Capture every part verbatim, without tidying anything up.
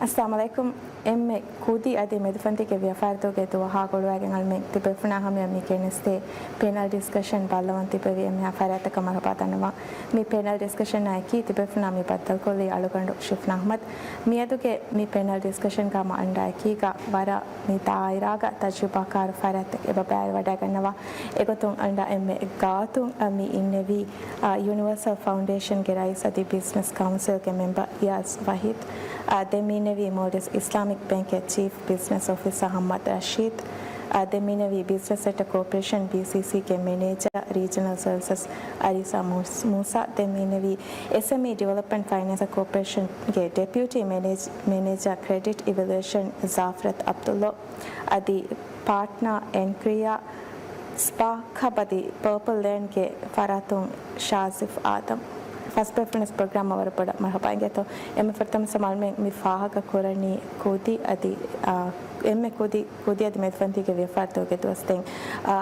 އައްސަލާމު ޢަލައިކުމް. އެންމެ ކުދި އަދި މެދުފަންތީގެ ވިޔަފާރިތަކުގެ ދުވަހާ ގުޅުވާގެން އަޅުމެން ތިބޭފުޅުންނާ ހަމަޔަށް މި ގެނެސްދޭ ޕެނަލް ޑިސްކަޝަން ބައްލަވަން ތިބެވި އެންމެހާ ފަރާތަކަށް މަރުޙަބާ ދަންނަވަން. މި ޕެނަލް ޑިސްކަޝަނާ އެކީ ތިބޭފުޅުންނާ މި ބައްދަލުކޮށްލީ އަޅުގަނޑު ޝިފްނާ އަޙްމަދު. މިއަދުގެ މި ޕެނަލް ޑިސްކަޝަންގަ ހަމަ އަންޑާ އެކީގަ ވަރަށް މި ދާއިރާގަ ތަޖުރިބާކާރު ފަރާތްތަކެއް އެބަ ބައިވެވަޑައިގަންނަވާ. އެގޮތުން އަންޑާ އެންމެ ގާތުން މި އިންނެވީ، އާ، ޔުނިވަރސަލް ފައުންޑޭޝަންގެ ރައީސް އަދި ބިޒްނަސް ކައުންސިލްގެ މެމްބަރ އިޔާޒް ވަހީދް. އާ، ދެން މި އިންނެވީ މޯލްޑިވްސް އިސްލާމިކް ބޭންކްގެ ޗީފް ބިޒްނަސް އޮފިސަރ ހައްމަދު ރަޝީދް. އާ، ދެން މި އިންނެވީ ބިޒްނަސް ސެކްޓަ ކޯޕަރޭޝަން، ބީސީސީގެ މެނޭޖަރ ރީޖަނަލް ސަރވިސަސް އަރީސާ މޫސް-، މޫސާ. ދެން މި އިންނެވީ އެސްއެމްއީ ޑިވެލޮޕްމަންޓް ފައިނޭންސް ކޯޕަރޭޝަންގެ ޑެޕިއުޓީ މެނޭޖް-، މެނޭޖަރ ކްރެޑިޓް އިވެލުއޭޝަން ޒާފްރަތް ޢަބްދުﷲ. އަދި ޕާޓްނާ އެންކްރިޔާ ސްޕާކް ހަބް އަދި ޕާޕަލް ލޭންޑްގެ ފަރާތުން ޝާޒިފް އާދަމް. ފަސް ބޭފުޅުންވެސް ޕްރޮގްރާމަށް ވަރަށް ބޮޑަށް މަރުޙަބާ އިނގޭތޯ. އެންމެ ފުރަތަމަ އަޅުމެން މި ފާހަގަ ކުރަނީ ކުދި އަދި، އާ، އެންމެ ކުދި، ކުދި އަދި މެދުފަންތީގެ ވިޔަފާރިތަކުގެ ދުވަސް ދެން، އާ،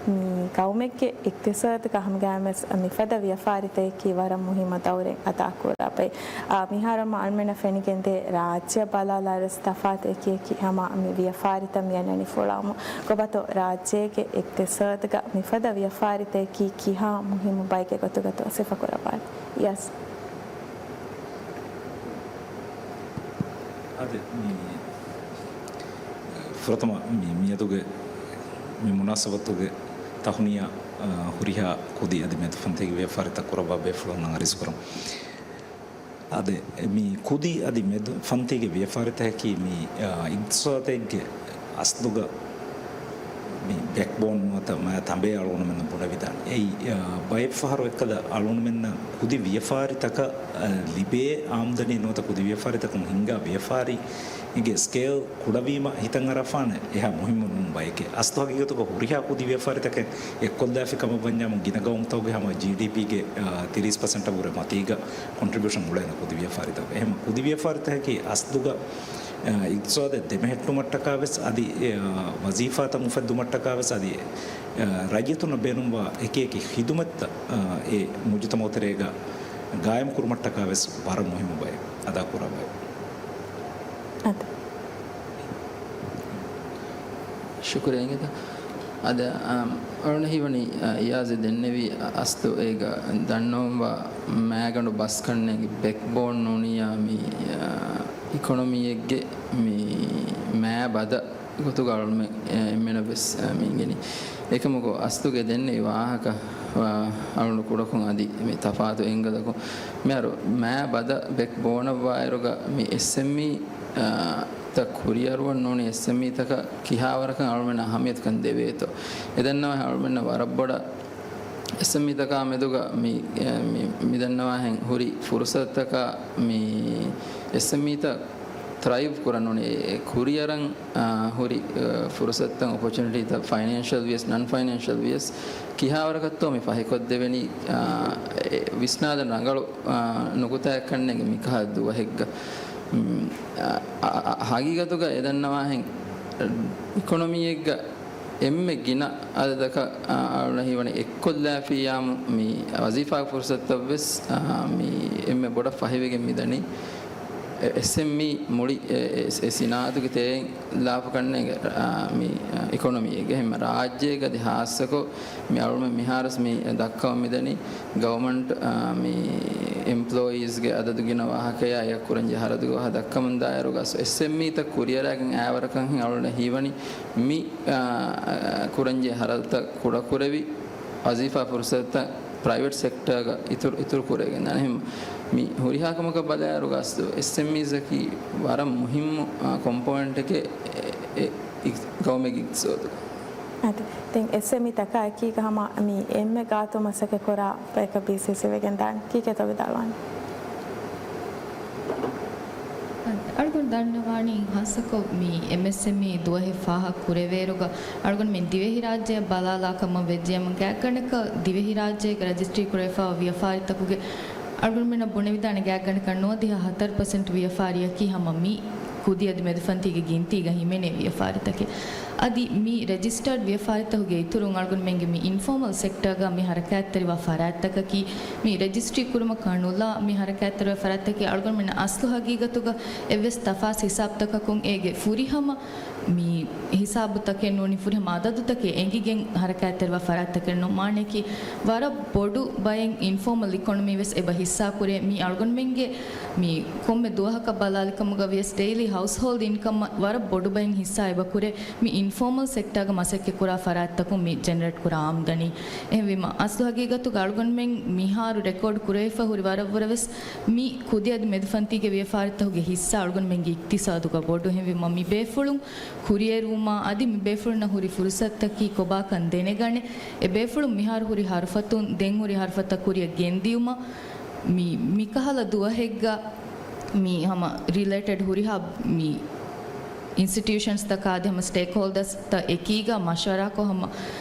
މި ގައުމެއްގެ އިޤްތިޞާދުގަ ހަމަގައިމުވެސް މިފަދަ ވިޔަފާރިތަކަކީ ވަރަށް މުހިއްމު ދައުރެއް އަދާކުރާ ބައެއް. އާ، މިހާރު ހަމަ އަޅުމެންނަށް ފެނިގެންދޭ ރާއްޖެއަށް ބަލާލާއިރުވެސް ތަފާތު އެކިއެކި ހަމަ މި ވިޔަފާރިތައް މި އަންނަނީ ފުޅާމު. ކޮބާތޯ ރާއްޖޭގެ އިޤްތިޞާދުގަ މިފަދަ ވިޔަފާރިތަކަކީ ކިހާ މުހިއްމު ބައެއްގެ ގޮތުގަތޯ ސިފަކުރައްވާނީ؟ ޔަސް. އާދެ، މި ފުރަތަމަ މި، މިއަދުގެ މި މުނާސަބަތުގެ ތަހުނިޔާ، އާ، ހުރިހާ ކުދި އަދި މެދުފަންތީގެ ވިޔަފާރިތައް ކުރައްވާ ބޭފުޅުންނަށް އަރިސްކުރަން. އާދެ، މި ކުދި އަދި މެދު ފަންތީގެ ވިޔަފާރިތަކަކީ މި، އާ، އިޤްތިޞާދެއްގެ އަސްލުގަ މި ބެކްބޯން ނުވަތަ މާ ތަނބޭ އަޅުގަނޑުމެންނަށް ބުނެވިދާނެ. އެއީ، އާ، ބައެއް ފަހަރު އެއްކަލަ އަޅުގަނޑުމެންނަށް ކުދި ވިޔަފާރިތަކަށް، އާ، ލިބޭ އާމްދަނީ ނުވަތަ ކުދި ވިޔަފާރިތަކުން ހިންގާ ވިޔަފާރި ގެ ސްކޭލް ކުޑަވީމަ ހިތަށް އަރާފާނެ އެހާ މުހިއްމު ނޫން ބައެކޭ. އަސްލު ހަގީގަތުގަ ހުރިހާ ކުދި ވިޔަފާރިތަކެއް އެއްކޮށްލާފި ކަމަށް ވަންޏާމު ގިނަ ގައުމުތަކުގެ ހަމަ ޖީޑީޕީގެ، އާ، ތިރީސް ޕަސެންޓަށް ވުރެ މަތީގަ ކޮންޓްރިބިއުޝަން އުޅޭނެ ކުދި ވިޔަފާރިތަކުގެ. އެހެން ކުދި ވިޔަފާރިތަކަކީ އަސްލުގަ، އާ، އިޤްތިޞާދެއް ދެމެހެއްޓުމަށްޓަކާ ވެސް އަދި، އާ، ވަޒީފާތައް އުފެއްދުމަށްޓަކާ ވެސް އަދި، އާ، ރައްޔިތުންނަށް ބޭނުންވާ އެކިއެކި ޚިދުމަތްތައް، އާ، އެ މުޖުތަމަޢު ތެރޭގަ ގާއިމް ކުރުމަށްޓަކާ ވެސް ވަރަށް މުހިއްމު ބައެއް އަދާކުރާ ބައެއް. އަދި. ޝުކުރިއްޔާ އިނގޭތަ؟ އަދި، އަ، އަޅުގަނޑަށް ހީވަނީ، އަ، އިޔާޒެ ދެންނެވި އަ، އަސްލު އޭގަ ދަންނަވަންވާ މައިގަނޑު ބަސް ކަންނޭނގެ ބެކްބޯން ނޫނިއްޔާ މި، އަ، އިކޮނޮމީއެއްގެ މި މައި ބަދަ ގޮތުގަ އަޅުމެން، އެ، އެންމެނަށް ވެސް، އެ، މި އިނގެނީ. އެކަމަކު އަސްލުގެ ދެންނެވި ވާހަކަ، އަ، އަޅުގަނޑު ކުޑަކޮށް އަދި މި ތަފާތު އެންގަދަކު. މިހާރު މައި ބަދަ ބެކްބޯނަށްވާއިރުގަ މި އެސްއެމްއީ، އަ، ތައް ކުރިއަރުވަން ނޫނީ އެސްއެމްއީތަކަށް ކިހާވަރަކަށް އަޅުމެންނަށް އަހައްމިޔަތުކަން ދެވޭތޯ. އެ ދަންނަވާ އަޅުމެންނަށް ވަރަށް ބޮޑަށް އެސްއެމްއީތަކާ މެދުގަ މި، އެ، މި، މި ދަންނަވާހެން ހުރި ފުރުސަތުތަކާ މި އެސްއެމްއީތައް ތްރައިވް ކުރަން އުނި އެ ކުރިއަރަން، އާ، ހުރި، އާ، ފުރުސަތުތައް އޮޕޮޗުނިޓީތައް ފައިނޭންޝަލް ވިޔަސް ނަން ފައިނޭންޝަލް ވިޔަސް ކިހާވަރަކަށްތޯ މި ފަހިކޮށްދެވެނީ، އާ، އެ ވިސްނާލަން ރަނގަޅު، އާ، ނުކުތާއެއް ކަންނޭނގެ މިކަހަލަ ދުވަހެއްގަ. މް، އާ، އާ، އާ، ހަގީގަތުގަ އެ ދަންނަވާހެން އިކޮނޮމީއެއްގަ އެންމެ ގިނަ އަދަދަކަށް، އާ، އަޅުން ހީވަނީ އެއްކޮށްލާފިއްޔާމު މި ވަޒީފާގެ ފުރުސަތުތައް ވެސް، އާ، މި އެންމެ ބޮޑަށް ފަހިވެގެން މިދަނީ. އެ، އެސްއެމްއީ މުޅި އެ، އެ، އެ ސިނާއަތުގެ ތެރެއިން ލާފަ ކަންނޭނގެ، އާ، މި، އާ، އިކޮނޮމީއެއްގެ ހެމަ ރާއްޖޭގަ އަދި ހާއްސަކޮށް މި އަޅުމެން މިހާރުސް މި ދައްކަވަން މިދަނީ ގަވަމަންޓް، އާ، މި އެމްޕްލޯއީސްގެ އަދަދު ގިނަ ވާހަކަޔާ އެއަށް ކުރަންޖެހޭ ހަރަދުގެ ވާހަ ދައްކަމުން ދާއިރުގަ އެސްއެމްއީތައް ކުރިއަރާގެން އައިވަރަކަށް ހިން އަޅުން ހީވަނީ މި، އާ، ކުރަންޖެހޭ ހަރަދުތައް ކުޑަކުރެވި ވަޒީފާ ފުރުސަތުތައް ޕްރައިވެޓް ސެކްޓާގަ އިތުރު، އިތުރު ކުރެވިގެން ދާނެ. ހެމަ މި ހުރިހާ ކަމަކަށް ބަލާއިރުގަ އަސްލު އެސްއެމްއީސްއަކީ ވަރަށް މުހިއްމު، އާ، ކޮމްޕޯނެންޓެކޭ އެ، އެ، އި، ގައުމެއްގެ އިޤްތިޞާދުގަ. އަދި، ދެން އެސްއެމްއީތަކާ އެކީގަ ހަމަ މި އެންމެ ގާތު މަސައްކަތް ކުރާ ބަޔަކަށް ބީސީސީ ވެގެން ދާނެ. ކީކޭތޯ ވިދާޅުވާނީ؟ އަޅުގަނޑު ދަންނަވާނީ ހާއްސަކޮށް މި އެމްއެސްއެމްއީ ދުވަހެއް ފާހަގަ ކުރެވޭއިރުގަ އަޅުގަނޑުމެން ދިވެހިރާއްޖެއަށް ބަލާލާ ކަމަށް ވެއްޖެއަމަ ގާތްގަނޑަކަށް ދިވެހިރާއްޖޭގަ ރަޖިސްޓްރީ ކުރެވިފައިވާ ވިޔަފާރިތަކުގެ އަޅުގަނޑުމެންނަށް ބުނެވިދާނެ ގާތްގަނޑަކަށް ނުވަދިހަ ހަތަރު ޕަސެންޓް ވިޔަފާރިއަކީ ހަމަ މި ކުދި އަދި މެދުފަންތީގެ ގިންތީގަ ހިމެނޭ ވިޔަފާރިތަކެއް. އަދި މި ރެޖިސްޓާޑް ވިޔަފާރިތަކުގެ އިތުރުން އަޅުގަނޑުމެންގެ މި އިންފޯމަލް ސެކްޓާގަ މި ހަރަކާތްތެރިވާ ފަރާތްތަކަކީ، މި ރެޖިސްޓްރީ ކުރުމަކާ ނުލާ މި ހަރަކާތްތެރިވާ ފަރާތްތަކީ އަޅުގަނޑުމެންނަށް އަސްލު ހަގީގަތުގަ އެއްވެސް ތަފާސް ހިސާބުތަކަކުން އޭގެ ފުރިހަމަ މި ހިސާބުތަކެއް ނޫނީ ފުރިހަމަ އަދަދުތަކެއް އެނގިގެން ހަރަކާތްތެރިވާ ފަރާތްތަކެއް ނޫން. މާނަޔަކީ ވަރަށް ބޮޑު ބައެއް އިންފޯމަލް އިކޮނޮމީ ވެސް އެބަ ހިއްސާ ކުރޭ. މި އަޅުގަނޑުމެންގެ މި ކޮންމެ ދުވަހަކަށް ބަލާލިކަމުގަ ވިޔަސް ޑެއިލީ ހައުސްހޯލްޑް އިންކަމަށް ވަރަށް ބޮޑު ބައެއް ހިއްސާ އެބަ ކުރޭ މި އިންފޯމަލް ސެކްޓާގަ މަސައްކަތް ކުރާ ފަރާތްތަކުން މި ޖެނެރޭޓް ކުރާ އާމްދަނީ. އެހެންވީމަ، އަސްލު ހަގީގަތުގަ އަޅުގަނޑުމެން މިހާރު ރެކޯޑް ކުރެވިފަ ހުރި ވަރަށްވުރެ ވެސް މި ކުދި އަދި މެދުފަންތީގެ ވިޔަފާރިތަކުގެ ހިއްސާ އަޅުގަނޑުމެންގެ އިޤްތިޞާދުގަ ބޮޑު. އެހެންވީމަ، މި ބޭފުޅުން ކުރިއެރުވުމާ އަދި މި ބޭފުޅުންނަށް ހުރި ފުރުޞަތުތަކީ ކޮބާކަން ދެނެގަނެ، އެ ބޭފުޅުން މިހާރު ހުރި ހަރުފަތުން ދެން ހުރި ހަރުފަތަށް ކުރިއަށް ގެންދިޔުމަށް މި، މިކަހަލަ ދުވަހެއްގަ މި ހަމަ ރިލޭޓެޑް ހުރިހާ މި އިންސްޓިޓިއުޝަންސްތަކާ އަދި ހަމަ ސްޓޭކްހޯލްޑަރސްތައް އެކީގަ މަޝްވަރާކޮށް ހަމަ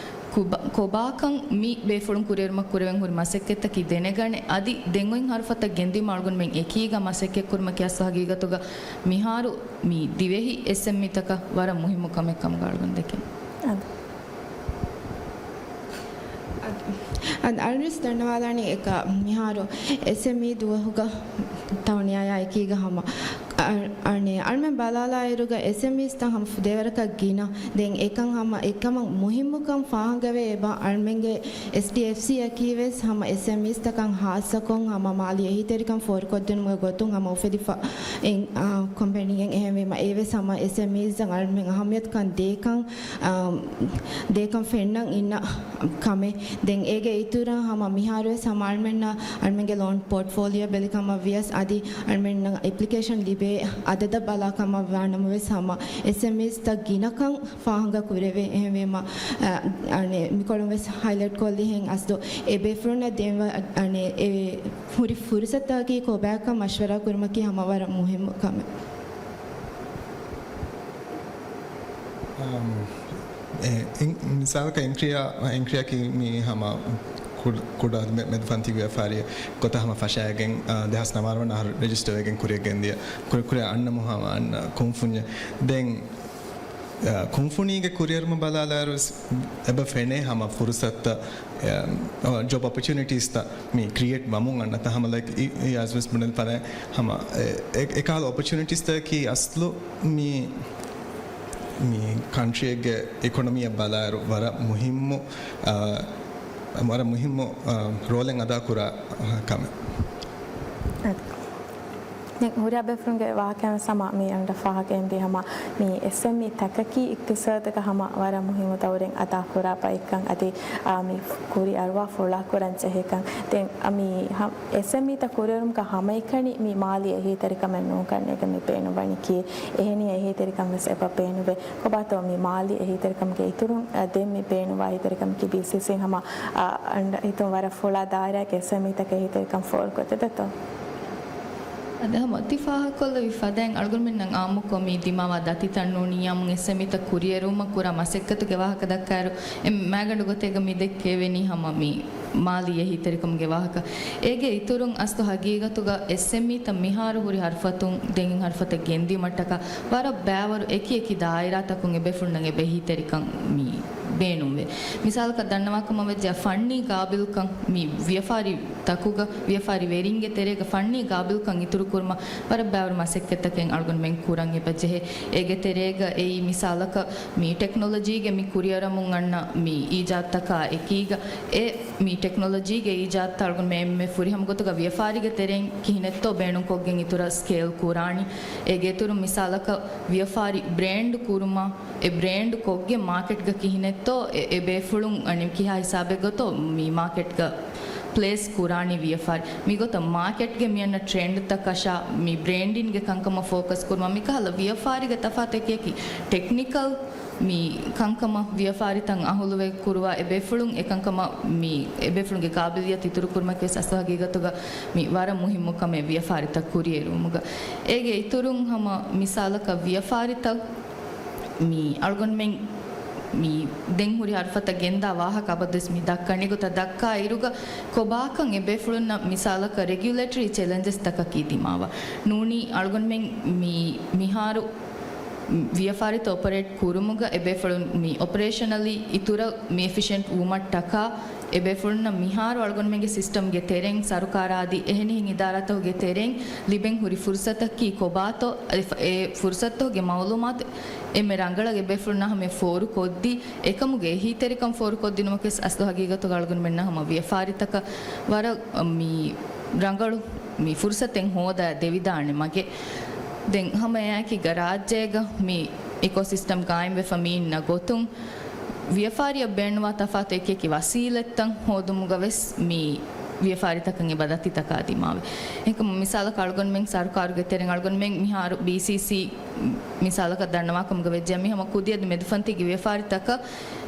ކޮބާ-، ކޮބާކަން މި ބޭފުޅުން ކުރިއެރުމަށް ކުރެވެން ހުރި މަސައްކަތްތަކީ ދެނެގަނެ، އަދި ދެން އޮތް ހަރުފަތަށް ގެންދިޔުމަށް އަޅުގަނޑުމެން އެކީގަ މަސައްކަތް ކުރުމަކީ އަސްލު ހަގީގަތުގަ މިހާރު މި ދިވެހި އެސްއެމްއީތަކަށް ވަރަށް މުހިއްމު ކަމެއް ކަމުގަ އަޅުގަނޑު ދެކެން. އަދި. އަދި، އަދި އަޅުގަނޑުވެސް ދަންނަވާލާނީ އެކަ މިހާރު އެސްއެމްއީ ދުވަހުގަ ތައުނިޔާޔާ އެކީގަ ހަމަ އަ-، އަނެ އަޅުމެން ބަލާލާއިރުގަ އެސްއެމްއީސްތައް ހަމަ ދެވަރަކަށް ގިނަ. ދެން އެކަން ހަމަ އެކަމަށް މުހިއްމުކަން ފާހަގަވެ އެބަ އަޅުމެންގެ އެސްޑީއެފްސީއަކީ ވެސް ހަމަ އެސްއެމްއީސްތަކަށް ހާއްސަކޮށް ހަމަ މާލީ އެހީތެރިކަން ފޯރުކޮށްދިނުމުގެ ގޮތުން ހަމަ އުފެދިފަ އިން-، އާ، ކޮމްޕެނީއެއް. އެހެންވީމަ އެވެސް ހަމަ އެސްއެމްއީސްއަށް އަޅުމެން އަހައްމިޔަތުކަން ދޭކަން، އާ، ދޭކަން ފެންނަން އިންނަ ކަމެއް. ދެން އޭގެ އިތުރަށް ހަމަ މިހާރުވެސް ހަމަ އަޅުމެންނަށް އަޅުމެންގެ ލޯން ޕޯޓްފޯލިއޯ ބެލިކަމަށް ވިޔަސް އަދި އަޅުމެންނަށް އެޕްލިކޭޝަން ލިބޭ އަދަދަށް ބަލާ ކަމަށް ވާނަމަވެސް ހަމަ އެސްއެމްއީސްތައް ގިނަކަން ފާހަގަ ކުރެވޭ. އެހެންވީމަ، އަ، އަނެ، މިކޮޅުން ވެސް ހައިލައިޓް ކޮށްލިހެން އަސްލު އެ ބޭފުޅުންނަށް ދޭންވާ، އަނެ، އެ ހުރި ފުރުސަތަކީ ކޮބާކަން މަޝްވަރާ ކުރުމަކީ ހަމަ ވަރަށް މުހިއްމު ކަމެއް. އަމް، އެ، އިން-، މިސާލަކަށް އިންކްރިޔާ، އިންކްރިޔާކީ މި ހަމަ ކުޑަ-، ކުޑަ މެ-، މެދުފަންތީ ވިޔަފާރިއެއް ގޮތަށް ހަމަ ފަށާގެން، އާ، ދެހާސް ނަވާރަ ވަނަ އަހަރު ރެޖިސްޓަރ ވެގެން ކުރިއަށް ގެންދިޔަ. ކުރި-، ކުރިއަށް އަންނަމު ހަމަ އަންނަ ކުންފުންޏެއް. ދެން، އާ، ކުންފުނީގެ ކުރިއެރުމަށް ބަލާލާއިރު ވެސް އެބަ ފެނޭ ހަމަ ފުރުސަތުތައް، އާ، ޖޮބް އޮޕޮޗުނިޓީސްތައް މި ކްރިއޭޓް ވަމުން އަންނަތާ ހަމަ ލައިކް އި-، އިޔާޒް ވެސް ބުނެލި ފަދައިން ހަމަ އެ-، އެ-، އެކަހަލަ އޮޕޮޗުނިޓީސްތަކަކީ އަސްލު މި، މި ކަންޓްރީއެއްގެ އިކޮނޮމީއަށް ބަލާއިރު ވަރަށް މުހިއްމު، އާ، ވަރަށް މުހިއްމު، އާ، ރޯލެއް އަދާކުރާ ކަމެއް. އަދި. ދެން ހުރިހާ ބޭފުޅުންގެ ވާހަކައިން ވެސް ހަމަ މި އަންނަ ފާހަގައިން ދިޔަ ހަމަ މި އެސްއެމްއީ ތަކަކީ އިޤްތިޞާދަކަށް ހަމަ ވަރަށް މުހިއްމު ދައުރެއް އަދާކުރާ ބައެއްކަން އަދި، އާ، މި ކުރި އަރުވާ ފުޅާ ކުރަން ޖެހޭކަން. ދެން، އަ، މި ހަ-، އެސްއެމްއީތައް ކުރިއެރުމަކަށް ހަމައެކަނި މި މާލީ އެހީތެރިކަމެއް ނޫންކަން އޭގެ މި ބޭނުންވަނީކީ. އެހެނިހެން އެހީތެރިކަން ވެސް އެބަ ބޭނުންވޭ. ކޮބާތޯ މި މާލީ އެހީތެރިކަމުގެ އިތުރުން، އަ، ދެން މި ބޭނުންވާ އެހީތެރިކަމަކީ ބީސީސީ ހަމަ، އަ، އަންޑަ ހިތުން ވަރަށް ފުޅާ ދާއިރާގެ އެސްއެމްއީތަކަށް އެހީތެރިކަން ފޯރުކޮށްދެދޭތޯ؟ އަދި ހަމަ ތި ފާހަގަކޮށްލެވި ފަދައިން އަޅުގަނޑުމެންނަށް އާއްމުކޮށް މި ދިމާވާ ދަތިތައް ނޫނީ އާއްމު އެސްއެމްއީތައް ކުރިއެރުވުމަށް ކުރާ މަސައްކަތުގެ ވާހަކަ ދައްކާއިރު، އެ މައިގަނޑު ގޮތެއްގަ މި ދެއްކެވެނީ ހަމަ މި މާލީ އެހީތެރިކަމުގެ ވާހަކަ. އޭގެ އިތުރުން އަސްލު ހަގީގަތުގަ އެސްއެމްއީތައް މިހާރު ހުރި ހަރުފަތުން ދެން ހަރުފަތަށް ގެންދިޔުމަށްޓަކާ ވަރަށް ބައިވަރު އެކި އެކި ދާއިރާތަކުން އެބޭފުޅުންނަށް އެބަ އެހީތެރިކަން މި ބޭނުންވޭ. މިސާލަކަށް ދަންނަވާކަމަށް ވެއްޖެ ފަންނީ ގާބިލްކަން މި ވިޔަފާރި ތަކުގަ ވިޔަފާރި ވެރިންގެ ތެރޭގަ ފަންނީ ގާބިލްކަން އިތުރުކުރުމަށް ވަރަށް ބައިވަރު މަސައްކަތްތަކެއް އަޅުގަނޑުމެން ކުރަން އެބަ ޖެހޭ. އޭގެ ތެރޭގަ އެއީ މިސާލަކަށް މި ޓެކްނޮލޮޖީގެ މި ކުރިއަރަމުން އަންނަ މި އީޖާދުތަކާ އެކީގަ އެ މި ޓެކްނޮލޮޖީގެ އީޖާދުތައް އަޅުގަނޑުމެން އެންމެ ފުރިހަމަ ގޮތުގަ ވިޔަފާރިގެ ތެރެއިން ކިހިނެއްތޯ ބޭނުންކޮށްގެން އިތުރަށް ސްކޭލް ކުރާނީ. އޭގެ އިތުރުން މިސާލަކަށް ވިޔަފާރި ބްރޭންޑް ކުރުމަށް އެ ބްރޭންޑް ކޮށްގެން މާކެޓްގަ ކިހިނެއްތޯ އެ، އެ ބޭފުޅުން އަނެއް ކިހާ ހިސާބެއް ގޮތޯ މި މާކެޓްގަ ޕްލޭސް ކުރާނީ ވިޔަފާރި. މިގޮތަށް މާކެޓްގެ މިއަންނަ ޓްރެންޑްތަކަށާ މި ބްރޭންޑިންގެ ކަންކަމަށް ފޯކަސް ކުރުމަށް މިކަހަލަ ވިޔަފާރިގެ ތަފާތެކޭކި ޓެކްނިކަލް މި ކަންކަމަށް ވިޔަފާރިތައް އަހުލުވެ ކުރުވާ އެ ބޭފުޅުން އެ ކަންކަމަށް މި އެ ބޭފުޅުންގެ ގާބިލިއްޔަތު އިތުރު ކުރުމަކީ ވެސް އަސްލު ހަގީގަތުގަ މި ވަރަށް މުހިއްމު ކަމެއް ވިޔަފާރިތައް ކުރިއެރުވުމުގަ. އޭގެ އިތުރުން ހަމަ މިސާލަކަށް ވިޔަފާރިތައް މި އަޅުގަނޑުމެން މި ދެން ހުރި ހަރުފަތަށް ގެންދާ ވާހަކަ އަބަދުވެސް މި ދައްކަނީ. އެގޮތަށް ދައްކާ އިރުގަ ކޮބާކަން އެބޭފުޅުންނަށް މިސާލަކަށް ރެގިއުލޭޓަރީ ޗެލެންޖެސް ތަކަކީ ދިމާވާ. ނޫނީ އަޅުގަނޑުމެން މި، މިހާރު ވިޔަފާރިތައް އޮޕަރޭޓް ކުރުމުގަ އެބޭފުޅުން މި އޮޕަރޭޝަނަލީ އިތުރަށް މި އެފިޝިއެންޓް ވުމަށްޓަކާ އެބޭފުޅުންނަށް މިހާރު އަޅުގަނޑުމެންގެ ސިސްޓަމްގެ ތެރެއިން، ސަރުކާރާ އަދި އެހެނިހެން އިދާރާތަކުގެ ތެރެއިން ލިބެން ހުރި ފުރުސަތަކީ ކޮބާތޯ، އެ ފަ-، އެ ފުރުސަތުގެ މައުލޫމާތު އެންމެ ރަނގަޅަށް އެބޭފުޅުންނާ ހަމަޔަށް ފޯރުކޮށްދީ، އެކަމުގެ އެހީތެރިކަން ފޯރުކޮށްދިނުމަކީވެސް އަސްލު ހަގީގަތުގަ އަޅުގަނޑުމެންނަށް ހަމަ ވިޔަފާރިތަކަށް ވަރަށް މި ރަނގަޅު މި ފުރުސަތެއް ހޯދާ ދެވިދާނެ މަގެއް. ދެން ހަމަ އެއާއެކީގަ ރާއްޖޭގަ މި އިކޯސިސްޓަމް ގާއިމްވެފަ މި އިންނަ ގޮތުން، ވިޔަފާރިއަށް ބޭނުންވާ ތަފާތު އެކިއެކި ވަސީލަތްތައް ހޯދުމުގަ ވެސް މި ވިޔަފާރިތަކަށް އެބަ ދަތިތަކާ ދިމާވޭ. އެކަމު މިސާލަކަށް އަޅުގަނޑުމެން ސަރުކާރުގެ ތެރެއިން އަޅުގަނޑުމެން މިހާރު ބީސީސީ މިސާލަކަށް ދަންނަވާކަމުގަ ވެއްޖެ މި ހަމަ ކުދިއަދި މެދުފަންތީގެ ވިޔަފާރިތަކަށް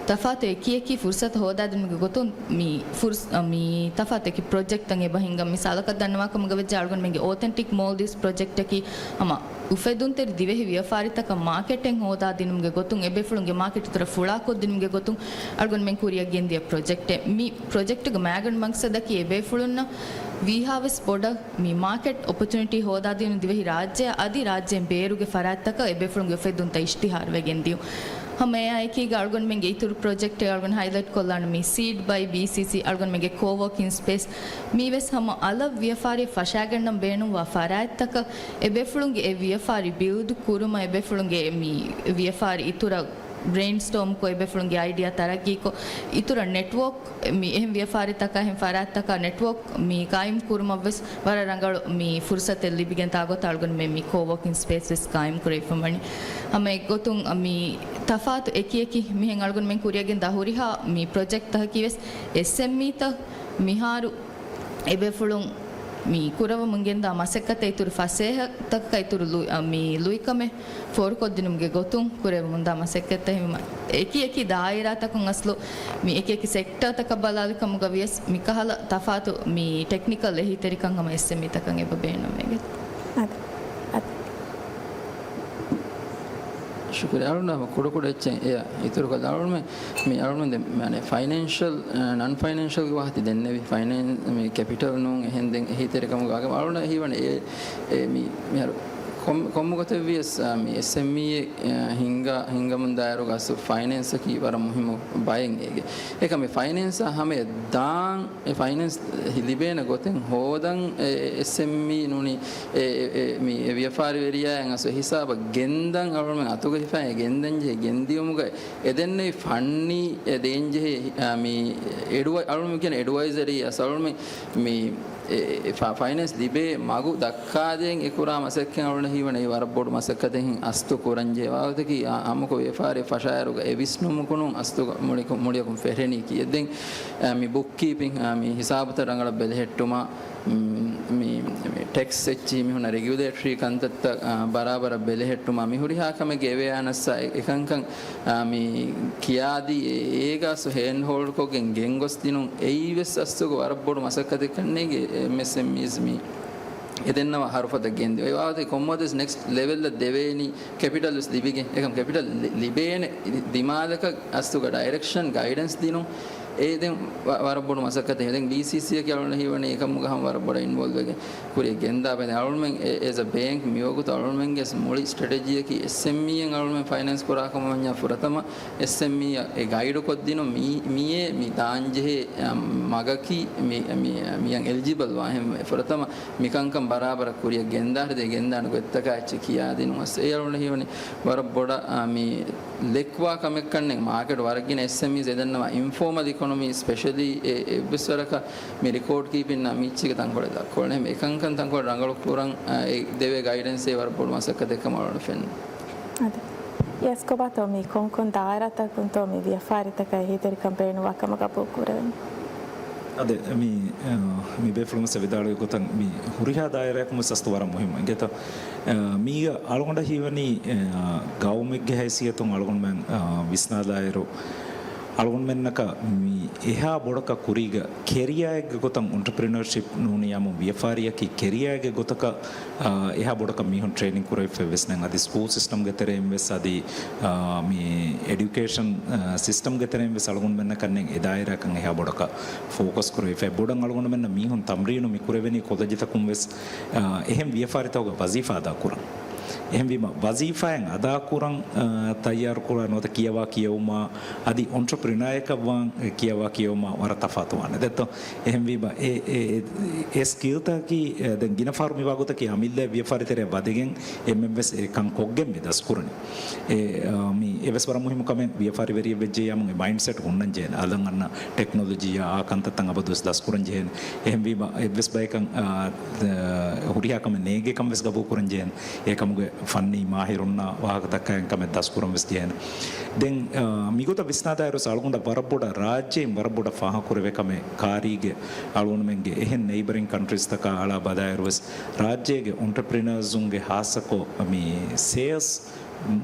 ތަފާތު އެކިއެކި ފުރުސަތު ހޯދާދިނުމުގެ ގޮތުން މި ފުރުސް-، މި ތަފާތު އެކި ޕްރޮޖެކްޓްތައް އެބަ ހިންގަން. މިސާލަކަށް ދަންނަވާކަމުގަ ވެއްޖެ އަޅުގަނޑުމެންގެ އޯތެންޓިކް މޯލްޑިވްސް ޕްރޮޖެކްޓަކީ ހަމަ އުފެދުންތެރި ދިވެހި ވިޔަފާރިތަކަށް މާކެޓެއް ހޯދާދިނުމުގެ ގޮތުން، އެބޭފުޅުންގެ މާކެޓް އިތުރަށް ފުޅާކޮށްދިނުމުގެ ގޮތުން އަޅުގަނޑުމެން ކުރިއަށް ގެންދިޔަ ޕްރޮޖެކްޓެއް. މި ޕްރޮޖެކްޓުގެ މައިގަނޑު މަގްސަދަކީ އެބޭފުޅުންނަށް ވީހާވެސް ބޮޑަށް މި މާކެޓް އޮޕޮޗުނިޓީ ހޯދާދިނުން ދިވެހި ރާއްޖެއަށް އަދި ރާއްޖޭން ބޭރުގެ ފަރާތްތަކަށް އެބޭފުޅުންގެ އުފެއްދުންތައް އިޝްތިހާރުވެގެން ދިޔުން. ހަމަ އެއާ އެކީގަ އަޅުގަނޑުމެންގެ އިތުރު ޕްރޮޖެކްޓެއް އަޅުގަނޑު ހައިލައިޓް ކޮށްލާނަން މި ސީޑް ބައި ބީސީސީ އަޅުގަނޑުމެންގެ ކޯވޯކިން ސްޕޭސް. މީވެސް ހަމަ އަލަށް ވިޔަފާރި ފަށާގަންނަން ބޭނުންވާ ފަރާތްތަކަށް އެބޭފުޅުންގެ އެ ވިޔަފާރި ބިލްޑް ކުރުމަށް އެބޭފުޅުންގެ މި ވިޔަފާރި އިތުރަށް ބްރެއިންސްޓޯމްކޮށް އެބޭފުޅުންގެ އައިޑިއާ ތަރައްގީކޮށް، އިތުރަށް ނެޓްވޯކް މި އެހެން ވިޔަފާރިތަކާ އެހެން ފަރާތްތަކާ ނެޓްވޯކް މި ގާއިމް ކުރުމަށްވެސް ވަރަށް ރަނގަޅު މި ފުރުސަތެއް ލިބިގެން ތާގޮތަށް އަޅުގަނޑުމެން މި ކޯވޯކިން ސްޕޭސް ވެސް ގާއިމް ކުރެވިފަ ވަނީ. ހަމަ އެއްގޮތުން މި ތަފާތު އެކިއެކި މިހެން އަޅުގަނޑުމެން ކުރިއަށް ގެންދާ ހުރިހާ މި ޕްރޮޖެކްޓްތަކަކީ ވެސް އެސްއެމްއީތައް މިހާރު އެބޭފުޅުން މި ކުރަވަމުން ގެންދާ މަސައްކަތަށް އިތުރު ފަސޭހަތަކަކަށް އިތުރު ލު-، މި ލުއިކަމެއް ފޯރުކޮށްދިނުމުގެ ގޮތުން ކުރެވެމުންދާ މަސައްކަތްތައް ހިމެނުމަށް. އެކި އެކި ދާއިރާތަކުން އަސްލު މި އެކި އެކި ސެކްޓަރތަކަށް ބަލާލި ކަމުގަ ވިޔަސް މިކަހަލަ ތަފާތު މި ޓެކްނިކަލް އެހީތެރިކަން ހަމަ އެސްއެމްއީތަކަށް އެބަ ބޭނުންވެގެން. އަދި، އަދި. ޝުކުރިއްޔާ. އަޅުން ހަމަ ކުޑަކުޑަ އެއްޗެއް އެއަށް އިތުރުކޮށްލާ އަޅުމެ މި އަޅުމެ ދެ-، މާނެ ފައިނޭންޝަލް، އަ، ނަން ފައިނޭންޝަލްގެ ވާހަކަ ދެންނެވި. ފައިނޭން-، މި ކެޕިޓަލް ނޫން އެހެން ދެން އެހީތެރިކަމުގެ ވާހަކަ އަޅުން ހީވަނީ އެ، އެ މި، މިހާރު ކޮން-، ކޮންމެ ގޮތެއް ވިޔަސް، އަ، މި އެސްއެމްއީއެއް، އަ، ހިންގާ-، ހިންގަމުން ދާއިރުގަ އަސްލު ފައިނޭންސަކީ ވަރަށް މުހިއްމު ބައެއް އޭގެ. އެކަމް މި ފައިނޭންސާ ހަމަޔަށް ދާން އެ ފައިނޭންސް ލިބޭނެ ގޮތެއް ހޯދަން އެ، އެ، އެސްއެމްއީ ނޫނީ އެ، އެ، އެ، މި އެ ވިޔަފާރިވެރިޔާއަށް އަސްލު ހިސާބަށް ގެންދަން އަޅުމެން އަތުގަ ހިފާ އެ ގެންދަން ޖެހޭ ގެންދިޔުމުގަ އެ ދެންނެވި ފަންނީ އެ ދޭންޖެހޭ، އާ، މި އެޑްވަ-، އަޅުމެން ކިޔަން އެޑްވައިޒަރީ އަސް އަޅުމެން މި އެ، އެ، ފަ-، ފައިނޭންސް ލިބޭ މަގު ދައްކާދޭން އެ ކުރާ މަސައްކަތް އަޅުން ހީވަނީ ވަރަށް ބޮޑު މަސައްކަތެއް ހިން އަސްތު ކުރަންޖެހޭ ވާހަކަތަކީ އާ، ހަމަކޮށް ވިޔަފާރި ފަށާއިރުގަ އެ ވިސްނުމަކުނު އަސްތުގަ މުޅިކޮ-، މުޅިއަކުން ފެށެނީ ކިއެއް ދެން، އާ، މި ބުކް ކީޕިން، އާ، މި ހިސާބުތައް ރަނގަޅަށް ބެލެހެއްޓުމާ، މި، މި، މި ޓެކްސް އެއްޗިހި މިހުންނަ ރެގިއުލޭޓަރީ ކަންތައްތައް، އާ، ބަރާބަރަށް ބެލެހެއްޓުމާ މި ހުރިހާ ކަމެއްގެ އެވެއާނަސްއާ އެ-، އެކަންކަން އާ، މި ކިޔާދީ އޭ-، އޭގަ އަސް ހޭންޑް ހޯލްޑްކޮށްގެން ގެންގޮސްދިނުން އެއީވެސް އަސްތުގެ ވަރަށް ބޮޑު މަސައްކަތެއްކަންނޭގެ އެމްއެސްއެމްއީސް މި އެދެންނަވާ ހަރުފަތަށް ގެންދިޔުން. އެ ވާހަކަ ކޮންމެވެސް ނެކްސްޓް ލެވެލްއަށް ދެވޭނީ ކެޕިޓަލް ވެސް ލިބިގެން. އެކަމް ކެޕިޓަލް ލި-، ލިބޭނެ ދިމާލަކަށް އަސްތުގަ ޑައިރެކްޝަން ގައިޑެންސް ދިނުން. އެ ދެން ވަ-، ވަރަށް ބޮޑު މަސައްކަތެއް. ދެން ބީސީސީއަކީ އަޅުން ހީވަނީ އެކަމުގަ ހަމަ ވަރަށް ބޮޑަށް އިންވޯލްވް ވެގެން ކުރިއަށް ގެންދާ ބެލެ އަޅުމެން އެ-، އެޒް އަ ބޭންކް މިވަގުތު އަޅުމެންގެ މުޅި ސްޓްރެޓެޖީއަކީ އެސްއެމްއީއެއް އަޅުމެން ފައިނޭންސް ކުރާ ކަމަށް ވަންޏާ ފުރަތަމަ އެސްއެމްއީއަށް އެ ގައިޑު ކޮށްދިނުން މީ-، މިއޭ މި ދާންޖެހޭ، އަ، މަގަކީ މި-، މި-، މިއަށް އެލިޖިބަލް ވާ ހެން ފުރަތަމަ މިކަންކަން ބަރާބަރަށް ކުރިއަށް ގެންދާ ހެދޭ ގެންދާނެ ގޮތްތަކާ އެއްޗެއް ކިޔާދިނުން އަސް އެ އަޅުން ހީވަނީ ވަރަށް ބޮޑަށް، އާ، މި ލެކްވާ ކަމެއްކަންނެއް މާކެޓް ވަރަށް ގިނަ އެސްއެމްއީސް އެދެންނަމަ އިންފޯމަލް އިކޮނޮމީ ސްޕެޝަލީ އެ އެއްވެސް ވަރަކަށް މި ރެކޯޑް ކީޕިން މީޗީގެ ތަންކޮޅެއް ދައްކޮޅެ އެކަންކަން ތަންކޮޅެއް ރަނގަޅު ކުރަން، އާ، އެ ދެވޭ ގައިޑެންސޭ ވަރަށް ބޮޑު މަސައްކަތެއް ކަމަށް އަޅުން ފެންނަ. އަދި، ޔެސް ކޮބާތޯ މި ކޮންކޮން ދާއިރާތަކުންތޯ މި ވިޔަފާރިތަކަށް އެހީތެރިކަން ބޭނުންވާ ކަމަށް ގަބޫލު ކުރެވެނީ؟ އަދި މި، އާ، މި ބޭފުޅުން ވެސް ވިދާޅުވި ގޮތަށް މި ހުރިހާ ދާއިރާއަކުން ވެސް އަސްތު ވަރަށް މުހިއްމު. އިނގޭތޯ، އާ، މީގަ އަޅުގަނޑަށް ހީވަނީ، އާ، ގައުމެއްގެ ހައިސިއްޔަތުން އަޅުގަނޑުމެން، އާ، ވިސްނާލާއިރު، އަޅުގަނޑުމެންނަކަށް މި އެހާ ބޮޑަކަށް ކުރީގަ ކެރިއާއެއްގެ ގޮތަށް އޮންޓަޕްރިނަރޝިޕް ނޫނިއްޔާމު ވިޔަފާރިއަކީ ކެރިއާއެއްގެ ގޮތަކަށް، އާ، އެހާ ބޮޑަކަށް މީހުން ޓްރޭނިން ކުރެވިފައެއް ވެސް ނެތް. އަދި ސްކޫލް ސިސްޓަމްގެ ތެރެއިން ވެސް އަދި، އާ، މި އެޑިއުކޭޝަން، އާ، ސިސްޓަމްގެ ތެރެއިން ވެސް އަޅުގަނޑުމެންނަކަށް އެ ދާއިރާއަކަށް އެހާ ބޮޑަކަށް ފޯކަސް ކުރެވިފައެއް. ބޮޑަށް އަޅުގަނޑުމެންނަށް މީހުން ތަމްރީނު މި ކުރެވެނީ ކޮލެޖުތަކުން ވެސް، އާ، އެހެން ވިޔަފާރިތަކުގަ ވަޒީފާ އަދާކުރަން. އެހެންވީމަ، ވަޒީފާއެއް އަދާކުރަން، އާ، ތައްޔާރުކުރާ ނުވަތަ ކިޔަވާ ކިޔެވުމާ އަދި އޮންޓަޕްރިނާއަކަށް ވާން ކިޔަވާ ކިޔެވުމާ ވަރަށް ތަފާތުވާނެ. ދެއްތޯ؟ އެހެންވީމަ، އެ، އެ، އެ، އެ ސްކިލްތަކީ، އެ، ދެން ގިނަ ފަހަރު މި ވާގޮތަކީ އަމިއްލަ ވިޔަފާރި ތެރެއަށް ވަދެގެން އެންމެންވެސް އެ ކަން ކޮށްގެން މި ދަސްކުރަނީ. އެ، އާ، މި އެވެސް ވަރަށް މުހިއްމު ކަމެއް ވިޔަފާރިވެރިއެއް ވެއްޖެއްޔާމު އެ މައިންޑްސެޓް ހުންނަން ޖެހޭނެ. އަލަށް އަންނަ ޓެކްނޮލޮޖީއާ އާ ކަންތައްތައް އަބަދުވެސް ދަސްކުރަން ޖެހޭނެ. އެހެންވީމަ، އެއްވެސް ބަޔަކަށް، އާ، އާ، ހުރިހާ ކަމެއް ނޭނގޭ ކަން ވެސް ގަބޫލުކުރަން ޖެހޭނެ. އެކަމުގެ ފަންނީ މާހިރުންނާ ވާހަކަ ދައްކާ އެކަމެއް ދަސްކުރަން ވެސް ޖެހޭނެ. ދެން، އާ، މިގޮތަށް ވިސްނާދާއިރު އަޅުގަނޑަށް ވަރަށް ބޮޑަށް ރާއްޖެއިން ވަރަށް ބޮޑަށް ފާހަގަކުރެވޭ ކަމެއް ކާރީގެ އަޅުގަނޑުމެންގެ އެހެން ނެއިބަރިން ކަންޓްރީސްތަކާ އަޅާ ބަލާއިރު ވެސް ރާއްޖޭގެ އޮންޓަޕްރިނަރސްއުންގެ ހާއްސަކޮށް މި ސޭލްސް،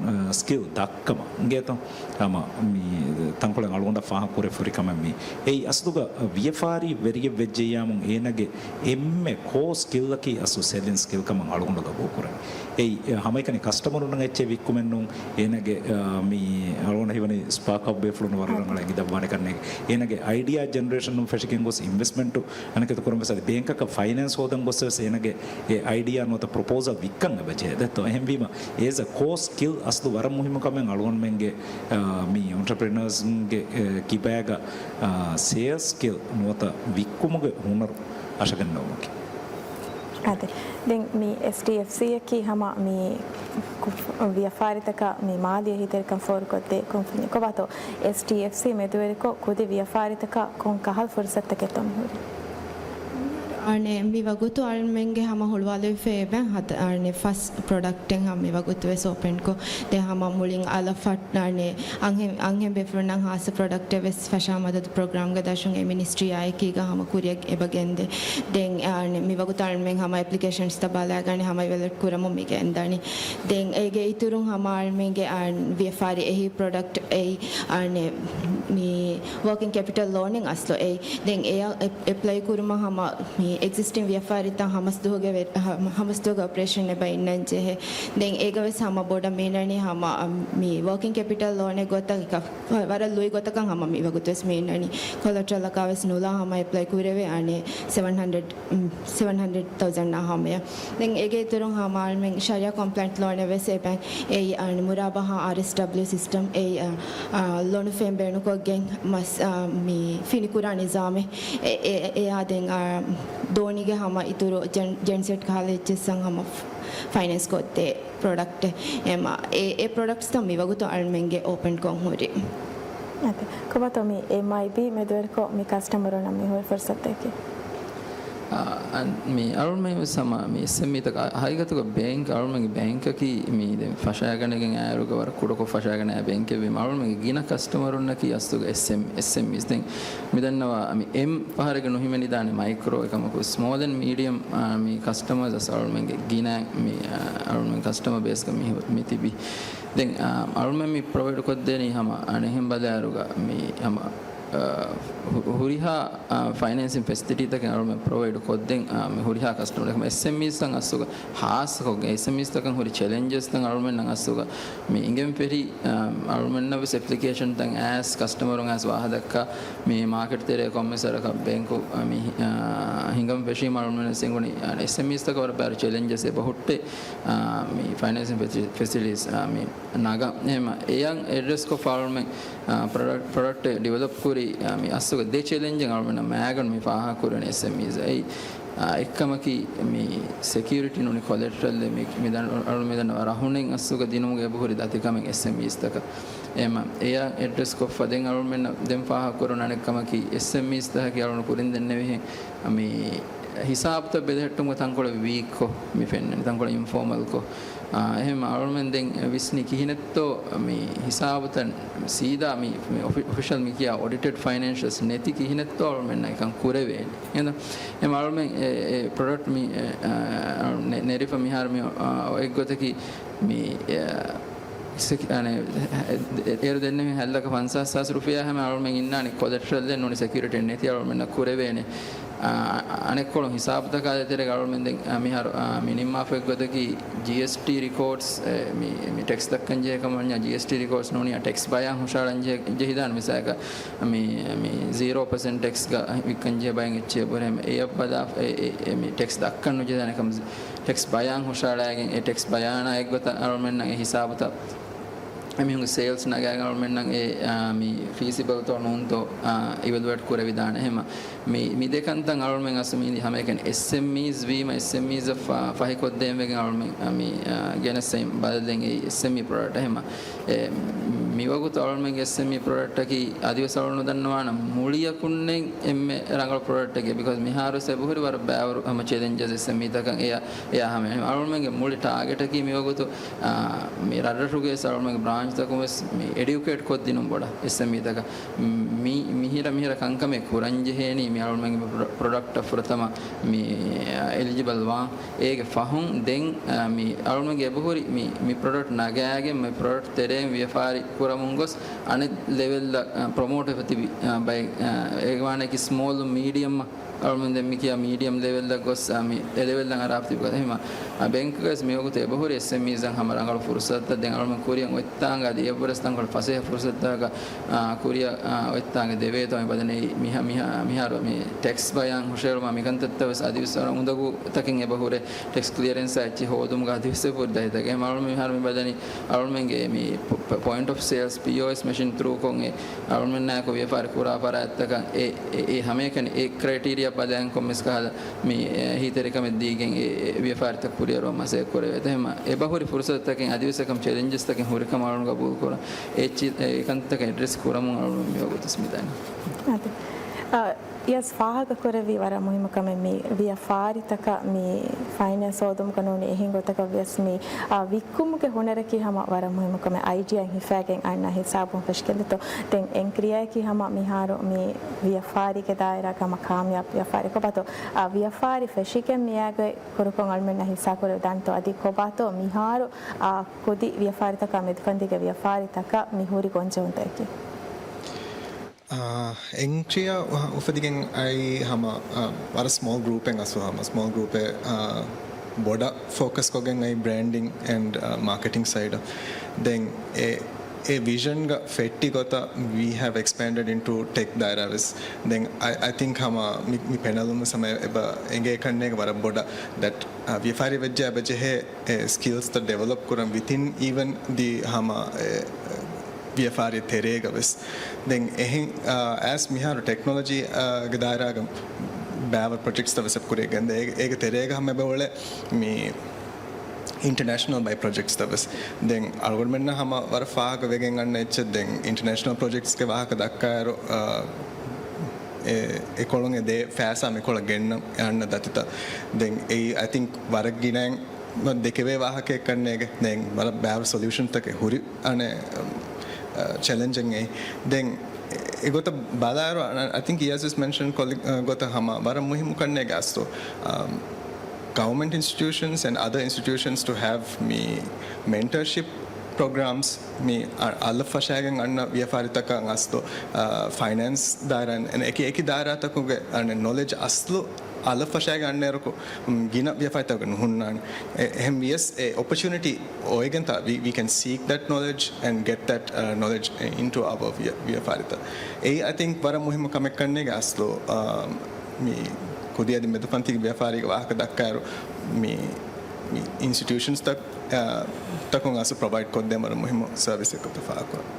އާ، ސްކިލް ދައްކަމަށް އިނގޭތޯ؟ ހަމަ މި ތަންކޮޅެއް އަޅުގަނޑަށް ފާހަގަކުރެވިފަ ހުރި ކަމެއް މީ. އެއީ އަސްލުގަ ވިޔަފާރި ވެރިއެއް ވެއްޖެއްޔާމު އޭނަގެ އެންމެ ކޯ ސްކިލްއަކީ އަސްލު ސެލިން ސްކިލް ކަމަށް އަޅުގަނޑު ގަބޫލުކުރަން. އެއީ، އެ، ހަމައެކަނި ކަސްޓަމަރުންނަށް އެއްޗެއް ވިއްކުމެއް ނޫން. އޭނަގެ، އާ، މި އަޅުގަނޑަށް ހީވަނީ ސްޕާކް ހަބް ބޭފުޅުން ވަރަށް ރަނގަޅަށް އެނގިދައްވާނެ ކަންނޭނގެ. އޭނަގެ އައިޑިއާ ޖެނެރޭޝަނުން ފެށިގެން ގޮސް އިންވެސްޓްމަންޓު އަނެކެތި ކުރަން ވެސް އަދި ބޭންކަކަށް ފައިނޭންސް ހޯދަން ގޮސް ވެސް އޭނަގެ އެ އައިޑިއާ ނުވަތަ ޕްރޮޕޯސަލް ވިއްކަން އެބަޖެހޭ. ދެއްތޯ؟ އެހެންވީމަ، އޭޒް އަ ކޯ ސްކިލް އަސްލު ވަރަށް މުހިއްމު ކަމެއް އަޅުގަނޑުމެންގެ، އާ، މި އޮންޓަޕްރިނަރސްގެ، އެ، ކިބައިގަ، އާ، ސޭލްސް ސްކިލް ނުވަތަ ވިއްކުމުގެ ހުނަރު އަށަގަންނަވުމަކީ. އާދެ. ދެން މި އެސްޑީއެފްސީއަކީ ހަމަ މި ވިޔަފާރިތަކަށް މި މާލީ އެހީތެރިކަން ފޯރުކޮށްދޭ ކުންފުނި. ކޮބާތޯ އެސްޑީއެފްސީ މެދުވެރިކޮށް ކުދި ވިޔަފާރިތަކަށް ކޮން ކަހަލަ ފުރުސަތުތަކެއްތޯ މިހުރީ؟ އަނެ މި ވަގުތު އަޅުމެންގެ ހަމަ ހުޅުވާލެވިފައި އެބަ ހަތަ-، އަނެ ފަސް ޕްރޮޑަކްޓެއް ހަމަ މި ވަގުތު ވެސް އޯޕެންކޮށް. ދެ ހަމަ މުޅިން އަލަށް ފަ-، އަނެ އަންހެން، އަންހެން ބޭފުޅުންނަށް ހާއްސަ ޕްރޮޑަކްޓެއް ވެސް ފަށާ މަދަދު ޕްރޮގްރާމްގެ ދަށުން އެ މިނިސްޓްރީއާ އެކީގަ ހަމަ ކުރިއަށް އެބަ ގެންދޭ. ދެން އަނެ މި ވަގުތު އަޅުމެން ހަމަ އެޕްލިކޭޝަންސްތައް ބަލާގަނެ ހަމަ އިވެލުއޭޓް ކުރަމުން މި ގެންދަނީ. ދެން އޭގެ އިތުރުން ހަމަ އަޅުމެންގެ އަން ވިޔަފާރި އެހީ ޕްރޮޑަކްޓް އެއީ އަނެ މި ވޯކިން ކެޕިޓަލް ލޯނެއް އަސްލު އެއީ. ދެން އެޔަށް އެޕް-، އެޕްލައި ކުރުމަށް ހަމަ މި އެގްޒިސްޓިން ވިޔަފާރިތައް ހަމަސްދުވަހުގެ ވެ-، ހަ-، ހަމަސްދުވަހުގެ އޮޕަރޭޝަން އެބަ އިންނަން ޖެހޭ. ދެން އޭގަ ވެސް ހަމަ ބޮޑަށް މީނަނީ ހަމަ، އަ، މި ވޯކިން ކެޕިޓަލް ލޯނެއް ގޮތަށް ވަރަށް ލުއި ގޮތަކަށް ހަމަ މި ވަގުތު ވެސް މީނަނީ. ކޮލެޓްރަލަކާ ވެސް ނުލާ ހަމަ އެޕްލައި ކުރެވޭ އަނެ ސެވަން ހަންޑްރެޑް، ސެވަން ހަންޑްރެޑް ތައުޒަންޑް އާ ހަމަޔަށް. ދެން އޭގެ އިތުރުން ހަމަ އަޅުމެން ޝަރިއާ ކޮމްޕްލައިންޓް ލޯނެއް ވެސް އެބަ އެއީ އަނެ މުރާބަހާ އާރްއެސްޑަބްލިއު ސިސްޓަމް އެއީ، އަ، އަ، ލޮނުފެން ބޭނުންކޮށްގެން މަސް، އަ، މި ފިނިކުރާ ނިޒާމެއް އެ-، އެ-، އެއާ ދެން، އަ، ދޯނީގެ ހަމަ އިތުރު ޖެން-، ޖެންސެޓް ކަހަލަ އެއްޗެއްސަށް ހަމަ ފައިނޭންސް ކޮށްދޭ ޕްރޮޑަކްޓެއް. އެމަ އެ، އެ ޕްރޮޑަކްޓްސްތައް މި ވަގުތު އަޅުމެންގެ އޯޕެންކޮށް ހުރި. އަދި ކޮބާތޯ މި އެމްއައިބީ މެދުވެރިކޮށް މި ކަސްޓަމަރުންނަށް މި ހުރި ފުރުސަތަކީ؟ އާ، އަން-، މި އަޅުމެން ވެސް ހަމަ މި އެސްއެމްއީތަކަށް ހަގީގަތުގަ ބޭންކް، އަޅުމެންގެ ބޭންކަކީ މި ދެން ފަށާގަނެގެން އައިރުގަ ވަރަށް ކުޑަކޮށް ފަށާގަނެ އައި ބޭންކެއް ވީމަ، އަޅުމެންގެ ގިނަ ކަސްޓަމަރުންނަކީ އަސްލުގަ އެސްއެމް-، އެސްއެމްއީސް. ދެން މި ދަންނަވާ މި އެމް ފަހަރެއްގަ ނުހިމެނިދާނެ މައިކްރޯ އެކަމަކު، ސްމޯލް އެންޑް މީޑިއަމް، އާ، މި ކަސްޓަމަރސް އަސް އަޅުމެންގެ ގިނަ މި، އާ، އަޅުމެން ކަސްޓަމަރ ބޭސްގަ މި ހު-، މި ތިބި. ދެން، އާ، އަޅުމެން މި ޕްރޮވައިޑް ކޮށްދޭނީ ހަމަ އަނެހެން ބަލާއިރުގަ މި ހަމަ، އާ، ހު-، ހުރިހާ، އާ، ފައިނޭންސިން ފެސިލިޓީތަކެއް އަޅުމެން ޕްރޮވައިޑް ކޮށްދެން، އާ، މި ހުރިހާ ކަސްޓަމަރ އެކަމަ އެސްއެމްއީސްތައް އަސްލުގަ ހާއްސަކޮށްގެން އެސްއެމްއީސްތަކަށް ހުރި ޗެލެންޖެސްތައް އަޅުމެންނަށް އަސްލުގަ މި އިނގެން ފެށި، އާ، އަޅުމެންނަށް ވެސް އެޕްލިކޭޝަންތައް އައިސް ކަސްޓަމަރުން އައިސް ވާހަ ދައްކާ މި މާކެޓް ތެރޭ ކޮންމެސް ވަރަކަށް ބޭންކު، އާ، މި، އާ، ހިނގަން ފެށީމަ އަޅުމެން ވެސް އެނގުނީ، އާ، އެސްއެމްއީސްތަކަށް ވަރަށް ބާރު ޗެލެންޖެސް އެބަ ހުއްޓޭ، އާ، މި ފައިނޭންސިން ފެސި-، ފެސިލިޓީސް، އާ، މި ނަގަން. އެހެމަ އެޔަށް އެޑްރެސްކޮށްފަ އަޅުމެން، އާ، ޕްރޮޑަކްޓް، ޕްރޮޑަކްޓް ޑިވެލޮޕް ކުރި، އާ، މި އަސްލުގަ ދެ ޗެލެންޖެއް އަޅުމެންނަށް މައިގަނޑު މި ފާހަގަކުރަނީ އެސްއެމްއީސް. އެއީ، އާ، އެއްކަމަކީ މި ސެކިއުރިޓީ ނޫނީ ކޮލެޓްރަލް މި، މި ދަން-، އަޅު މި ދަންނަ ރަހުނެއް އަސްލުގަ ދިނުމުގެ އެބަހުރި ދަތިކަމެއް އެސްއެމްއީސްތަކަށް. އެހެމަ އެޔަށް އެޑްރެސްކޮށްފަ ދެން އަޅުމެންނަށް ދެން ފާހަގަކުރަން އަނެއްކަމަކީ އެސްއެމްއީސްތަކަކީ އަޅުގަނޑު ކުރިން ދެންނެވިހެން މި ހިސާބުތައް ބެލެހެއްޓުމުގަ ތަންކޮޅެއް ވީކްކޮށް މި ފެންނަނީ، ތަންކޮޅެއް އިންފޯމަލްކޮށް. އާ، އެހެން އަޅުމެން ދެން ވިސްނި ކިހިނެއްތޯ މި ހިސާބުތައް ސީދާ މި، މި އޮފި-، އޮފިޝަލް މި ކިޔާ އޮޑިޓެޑް ފައިނޭންޝަލްސް ނެތި ކިހިނެއްތޯ އަޅުމެންނަށް އެކަން ކުރެވޭނެ. އެހެން އެހެން އަޅުމެން އެ، އެ ޕްރޮޑަކްޓް މި، އެ، އާ، ނެ-، ނެރިފަ މިހާރު މި، އާ، އޮތްގޮތަކީ މި، އެ، ސެކި-، އަނެ، އޭރު ދެންނެވި ހަތް ލަކަ ފަންސާސް ހާސް ރުފިޔާ ހަމަ އަޅުމެން އިންނާނީ ކޮލެޓްރަލް ދެން ނޫނީ ސެކިއުރިޓީ ނެތި އަޅުމެންނަށް ކުރެވޭނެ. އަ-، އަނެއްކޮޅުން ހިސާބުތަކާ ދޭތެރޭގަ އަޅުމެން ދެން، އަ، މިހާރު، އަ، މި ނިންމާފައި ގޮތަކީ ޖީއެސްޓީ ރިކޯޑްސް، އެ، މި، މި ޓެކްސް ދައްކަން ޖެހޭ ކަމަށް ވަންޏާ ޖީއެސްޓީ ރިކޯޑްސް ނޫނީ ޓެކްސް ބަޔާން ހުށައަޅަން ޖެހި-، ޖެހިދާނެ މިސާލަކަށް މި، މި ޒީރޯ ޕަސެންޓް ޓެކްސްގަ ވިއްކަން ޖެހޭ ބައެއް އެއްޗެއް އެބަހުރޭ އެއަށް ބަލާ، އެ، އެ، އެ، މި ޓެކްސް ދައްކަން ނުޖެހޭނެ ކަމަށް ޓެކްސް ބަޔާން ހުށައަޅައިގެން އެ ޓެކްސް ބަޔާނާ އެއްގޮތަށް އަޅުމެންނަށް އެ ހިސާބުތައް އެމީހުންގެ ސޭލްސް ނަގާގެން އަޅުމެންނަށް އެ، އާ، މި ފީސިބަލްތޯ ނޫންތޯ، އާ، އިވެލުއޭޓް ކުރެވިދާނެ. އެހެމަ މި، މި ދެ ކަންތައް އަޅުމެން އަސްލު މީ ހަމައެކަނި އެސްއެމްއީސް ވީމަ އެސްއެމްއީސް އަށް ފަ-، ފަހިކޮށްދޭން ވެގެން އަޅުމެން، އާ، މި، އާ، ގެނެސް އެއް ބަލަލެން އެއީ އެސްއެމްއީ ޕްރޮޑަކްޓް. އެހެމަ އެ، މިވަގުތު އަޅުމެންގެ އެސްއެމްއީ ޕްރޮޑަކްޓަކީ އަދިވެސް އަޅުން ނުދަންނަވާނަ މުޅިއަކުންނެއް އެންމެ ރަނގަޅު ޕްރޮޑަކްޓެކޭ. ބިކޯޒް މިހާރު އެބަހުރި ވަރަށް ބައިވަރު ހަމަ ޗެލެންޖަސް އެސްއެމްއީތަކަށް އެއާ، އެއާ ހަމަ. އަޅުމެންގެ މުޅި ޓާގެޓަކީ މިވަގުތު، އާ، މި ރަށްރަށުގެ އަޅުމެންގެ ބްރާންޗްތަކުން ވެސް މި އެޑިއުކޭޓް ކޮށްދިނުން ބޮޑަށް އެސްއެމްއީތަކަށް. މި، މިހިރަ، މިހިރަ ކަންކަމެއް ކުރަން ޖެހޭނީ މި އަޅުމެންގެ ޕްރޮ-، ޕްރޮޑަކްޓަށް ފުރަތަމަ މި، އާ، އެލިޖިބަލް ވާން. އޭގެ ފަހުން ދެން، އާ، މި އަޅުމެންގެ އެބަހުރި މި، މި ޕްރޮޑަކްޓް ނަގާގެން މި ޕްރޮޑަކްޓް ތެރެއިން ވިޔަފާރި ކުރަމުން ގޮސް އަނެއް ލެވެލްއަށް، އާ، ޕްރޮމޯޓް ވެފަ ތިބި، އާ، ބައެއް، އާ، އޭގެ ވާނެ އެކި ސްމޯލް މީޑިއަމް އަޅުމެން ދެން މި ކިޔާ މީޑިއަމް ލެވެލްއަށް ގޮސް، އާ، މި އެ ލެވެލްއަށް އަރާފަ ތިބި ގޮތަށް. އެހެމަ، އާ، ބޭންކުގައި ވެސް މިވަގުތު އެބަހުރި އެސްއެމްއީޒަށް ހަމަ ރަނގަޅު ފުރުސަތުތައް ދެން އަޅުމެން ކުރިއަށް އޮތްތާނގަ އަދި އެއްވުރެސް ތަންކޮޅެއް ފަސޭހަ ފުރުސަތުތަކަކަށް، އާ، ކުރިއަށް، އާ، އޮތްތާނގަ ދެވޭތޯ މި ބަލަނީ މިހާ-، މިހާ-، މިހާރު މި ޓެކްސް ބަޔާން ހުށައެޅުމާ މިކަންތައްތައް ވެސް އަދިވެސް ވަރަށް އުނދަގޫތަކެއް އެބަހުރޭ. ޓެކްސް ކްލިއަރެންސާ އެއްޗެއް ހޯދުމުގަ އަދިވެސް އެބަހުރި ދަތިތަކެއް. އަޅުމެން މިހާރު މި ބަލަނީ އަޅުމެންގެ މި ޕޮ-، ޕޮ-، ޕޮއިންޓް އޮފް ސޭލްސް، ޕީއޯއެސް މެޝިން ތްރޫކޮށް އެ އަޅުމެންނާއެކު ވިޔަފާރި ކުރާ ފަރާތްތަކަށް އެ، އެ، އެ ހަމައެކަނި އެ ކްރައިޓީރިއާ ބަލައިން ކޮންމެސް ކަހަލަ މި، އެ، އެހީތެރިކަމެއް ދީގެން އެ، އެ ވިޔަފާރިތައް ކުރިއަރުވަން މަސައްކަތް ކުރެވޭތޯ. އެހެމަ އެބަހުރި ފުރުސަތުތަކެއް އަދިވެސް އެކަމް ޗެލެންޖަސްތަކެއް ހުރިކަމަށް އަޅުން ގަބޫލު ކުރަން. އެ އެކަންތައް އެޑްރެސް ކުރަމުން އަޅުން މިވަގުތު ވެސް މިދަނީ. އަދި، އަ، ޔަސް، ފާހަގަ ކުރެއްވި ވަރަށް މުހިއްމު ކަމެއް މި ވިޔަފާރިތަކަށް މި ފައިނޭންސް ހޯދުމުގަ ނޫނީ އެހެން ގޮތަކަށް ވިޔަސް މި، އާ، ވިއްކުމުގެ ހުނަރަކީ ހަމަ ވަރަށް މުހިއްމު ކަމެއް. އައިޑިއާއެއް ހިފައިގެން އަންނަ ހިސާބުން ފެށިގެންދެތޯ. ދެން އެންކްރިޔާއަކީ ހަމަ މިހާރު މި ވިޔަފާރީގެ ދާއިރާގަ ހަމަ ކާމިޔާބު ވިޔަފާރި ކޮބާތޯ؟ އާ، ވިޔަފާރި ފެށިގެން މިއާގައި ކުރުކޮށް އަޅުމެންނަށް ހިއްސާ ކުރެވިދާނެތޯ؟ އަދި ކޮބާތޯ މިހާރު، އާ، ކުދި ވިޔަފާރިތަކާ މެދުކަންދީގެ ވިޔަފާރިތަކަށް މި ހުރި ގޮންޖެހުންތަކަކީ؟ އާ، އެންކްރިޔާ އުފަ-، އުފެދިގެން އައީ ހަމަ، އާ، ވަރަށް ސްމޯލް ގްރޫޕެއް އަސްލު ހަމަ ސްމޯލް ގްރޫޕެއް، އާ، ބޮޑަށް ފޯކަސް ކޮށްގެން އައީ ބްރޭންޑިން އެންޑް، އާ، މާކެޓިން ސައިޑަށް. ދެން އެ، އެ ވިޝަންގަ ފެއްޓި ގޮތަށް we have expanded into ޓެކް ދާއިރާ ވެސް. ދެން އައި، އައި ތިންކް ހަމަ މި، މި ޕެނަލުން ވެސް ހަމަ އެބަ އެނގޭ ކަންނޭގެ ވަރަށް ބޮޑަށް ދެޓް، އާ، ވިޔަފާރި ވެއްޖެ އެބަ ޖެހޭ އެ ސްކިލްސްތައް ޑިވެލޮޕް ކުރަން ވިތިން އީވަން ދި ހަމަ އެ، ވިޔަފާރި ތެރޭގަ ވެސް. ދެން އެހެން، އާ، އައިސް މިހާރު ޓެކްނޮލޮޖީ، އާ، ގެ ދާއިރާގަ ބައިވަރު ޕްރޮޖެކްޓްސްތައް ވެސް އެބަ ކުރިއަށް ގެންދޭ. އޭގެ، އޭގެ ތެރޭގަ ހަމަ އެބައުޅޭ މި އިންޓަރނޭޝަނަލް ބައި ޕްރޮޖެކްޓްސްތައް ވެސް. ދެން އަޅުގަނޑުމެންނަށް ހަމަ ވަރަށް ފާހަގަ ވެގެން އަންނަ އެއްޗެއް ދެން އިންޓަރނޭޝަނަލް ޕްރޮޖެކްޓްސްގެ ވާހަކަ ދައްކާއިރު، އާ، އެ، އެކޮޅުން އެ ދޭ ފައިސާ މިކޮޅަށް ގެންނަން އަންނަ ދަތިތައް. ދެން އެއީ އައި ތިންކް ވަރަށް ގިނައިން ދެކެވޭ ވާހަކައެއް ކަންނޭގެ. ދެން ވަރަށް ބައިވަރު ސޮލިއުޝަންތަކެއް ހުރި އަނެއް، އަ، ޗެލެންޖެއް އެއީ. ދެން އެގޮތަށް ބަލާއިރު، އަ، އަ، އައި ތިންކް އިޔާޒް ވެސް މެންޝަން ކޮށްލި، އަ، ގޮތަށް ހަމަ ވަރަށް މުހިއްމު ކަންނޭގެ އަސްލު، އަ، government institutions and other institutions to have މި މެންޓަރޝިޕް ޕްރޮގްރާމްސް މި އަ-، އަލަށް ފަށާގެން އަންނަ ވިޔަފާރިތަކަށް އަސްލު، އަ، ފައިނޭންސް ދާއިރާ އެން އެކި އެކި ދާއިރާތަކުގެ އަނެއް ނޮލެޖް އަސްލު އަލަށް ފަށާގެން އަންނައިރު ގިނަ ވިޔަފާރިތަކުގެ ނުހުންނާނެ. އެ-، އެހެން ވިޔަސް އެ އޮޕޮޗުނިޓީ އޮވެގެންތާ we, we can seek that knowledge and get that, uh, knowledge into our ވިޔަ-، ވިޔަފާރިތައް. އެއީ އައި ތިންކް ވަރަށް މުހިއްމު ކަމެއް ކަންނޭގެ އަސްލު، އާ، މި ކުދި އަދި މެދު ފަންތީގެ ވިޔަފާރީގެ ވާހަކަ ދައްކާއިރު މި، މި އިންސްޓިޓިއުޝަންސްތައް، އާ، ތަކުން އަސްލު ޕްރޮވައިޑް ކޮށްދޭން ވަރަށް މުހިއްމު ސަރވިސްއެއް ކޮށްފަ ފާހަގަކުރަން.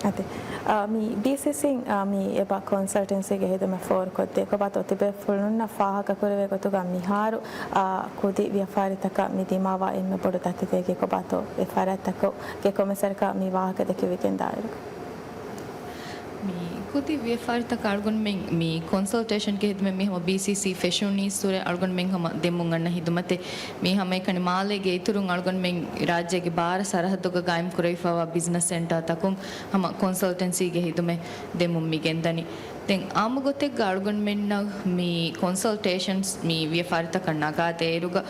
އަދި، އާ، މި ބީސީސީން، އާ، މި އެބަ ކޮންސަލްޓެންސީގެ ހިދުމަތް ފޯރުކޮށްދޭ ކޮބާތޯ ތިބޭފުޅުންނަށް ފާހަގަކުރެވޭ ގޮތުގަ މިހާރު، އާ، ކުދި ވިޔަފާރިތަކަށް މި ދިމާވާ އެންމެ ބޮޑު ދަތިތަކެއް ކޮބާތޯ އެ ފަރާތްތަކުގެ ކޮމެސަރަކަށް މި ވާހަކަ ދެކެވިގެން ދާއިރު؟ މި ކުދި ވިޔަފާރިތަކަށް އަޅުގަނޑުމެން މި ކޮންސަލްޓޭޝަންގެ ހިދުމަތް މި ހަމަ ބީސީސީ ފެށުނީސް ހުރެ އަޅުގަނޑުމެން ހަމަ ދެމުން އަންނަ ހިދުމަތެއް. މި ހަމައެކަނި މާލޭގެ އިތުރުން އަޅުގަނޑުމެން ރާއްޖޭގެ ބާރަ ސަރަހައްދުގަ ގާއިމް ކުރެވިފައިވާ ބިޒްނަސް ސެންޓާ ތަކުން ހަމަ ކޮންސަލްޓެންސީގެ ހިދުމަތް ދެމުން މި ގެންދަނީ. ދެން އާއްމު ގޮތެއްގަ އަޅުގަނޑުމެންނަށް މި ކޮންސަލްޓޭޝަންސް މި ވިޔަފާރިތަކަށް ނަގާ ދޭއިރުގަ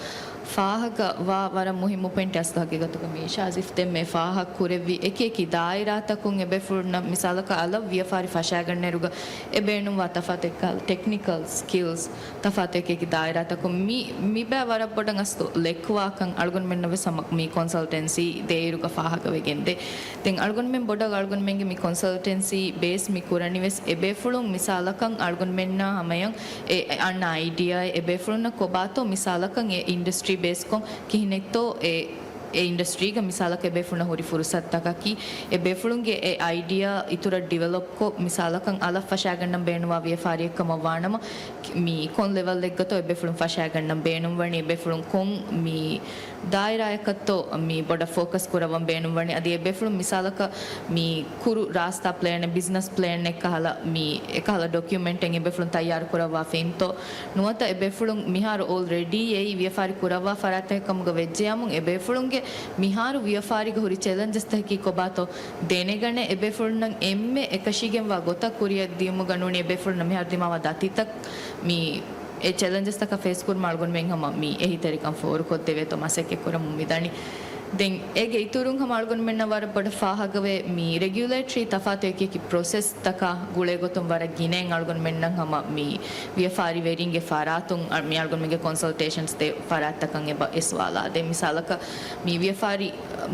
ފާހަގަ ވާ ވަރަށް މުހިއްމު ޕޮއިންޓް އަސްލު ހަގީގަތުގަ މީ ޝާޒިފް ދެންމެ ފާހަގަ ކުރެއްވި އެކި އެކި ދާއިރާތަކުން އެބޭފުޅުންނަށް މިސާލަކަށް އަލަށް ވިޔަފާރި ފަށާގަންނައިރުގަ އެ ބޭނުންވާ ތަފާތު އެއްކަހަލަ ޓެކްނިކަލް ސްކިލްސް ތަފާތު އެކި އެކި ދާއިރާތަކުން މި، މިބައި ވަރަށް ބޮޑަށް އަސްލު ލެކްވާކަން އަޅުގަނޑުމެންނަށް ވެސް ހަމަ މި ކޮންސަލްޓެންސީ ދޭއިރުގަ ފާހަގަވެގެންދޭ. ދެން އަޅުގަނޑުމެން ބޮޑަށް އަޅުގަނޑުމެންގެ މި ކޮންސަލްޓެންސީ ބޭސް މި ކުރަނީ ވެސް އެބޭފުޅުން މިސާލަކަށް އަޅުގަނޑުމެންނާ ހަމަޔަށް އެ އަންނަ އައިޑިއާއެއް އެބޭފުޅުންނަށް ކޮބާތޯ މިސާލަކަށް އެ އިންޑަސްޓްރީ ބޭސްކޮށް ކިހިނެއްތޯ އެ އެ އިންޑަސްޓްރީގަ މިސާލަކަށް އެބޭފުޅުންނަށް ހުރި ފުރުސަތުތަކަކީ، އެބޭފުޅުންގެ އެ އައިޑިއާ އިތުރަށް ޑިވެލޮޕްކޮށް، މިސާލަކަށް އަލަށް ފަށާގަންނަން ބޭނުންވާ ވިޔަފާރިއެއްކަމަށް ވާނަމަ، މި ކޮން ލެވަލްއެއްގަތޯ އެބޭފުޅުން ފަށާގަންނަން ބޭނުންވަނީ، އެބޭފުޅުން ކޮން މި ދާއިރާއަކަށްތޯ މި ބޮޑަށް ފޯކަސް ކުރައްވަން ބޭނުންވަނީ، އަދި އެބޭފުޅުން މިސާލަކަށް މި ކުރު ރާސްތާ ޕްލޭނެއް، ބިޒްނަސް ޕްލޭނެއް ކަހަލަ، މި އެކަހަލަ ޑޮކިއުމެންޓެއް އެބޭފުޅުން ތައްޔާރު ކުރައްވާފައިންތޯ، ނުވަތަ އެބޭފުޅުން މިހާރު އޯލްރެޑީ އެއީ ވިޔަފާރި ކުރައްވާ ފަރާތެއް ކަމުގަ ވެއްޖެޔަމުން، އެބޭފުޅުންގެ މިހާރު ވިޔަފާރީގަ ހުރި ޗެލެންޖަސްތަކަކީ ކޮބާތޯ ދެނެގަނެ، އެބޭފުޅުންނަށް އެންމެ އެކަށީގެންވާ ގޮތަށް ކުރިއަށް ދިޔުމުގަ ނޫނީ އެބޭފުޅުންނަށް މިހާރު ދިމާވާ ދަތިތައް މި އެ ޗެލެންޖަސްތަކަށް ފޭސް ކުރުމަށް އަޅުގަނޑުމެން ހަމަ މި އެހީތެރިކަން ފޯރުކޮށްދެވޭތޯ މަސައްކަތް ކުރަމުން މިދަނީ. ދެން އޭގެ އިތުރުން ހަމަ އަޅުގަނޑުމެންނަށް ވަރަށް ބޮޑަށް ފާހަގަވޭ މި ރެގިއުލޭޓަރީ ތަފާތު އެކި އެކި ޕްރޮސެސް ތަކާ ގުޅޭގޮތުން ވަރަށް ގިނައިން އަޅުގަނޑުމެންނަށް ހަމަ މި ވިޔަފާރިވެރިންގެ ފަރާތުން އަ، މި އަޅުގަނޑުމެންގެ ކޮންސަލްޓޭޝަންސް ދޭ ފަރާތްތަކަށް އެބަ އެ ސުވާލާ ދޭ. މިސާލަކަށް މި ވިޔަފާރި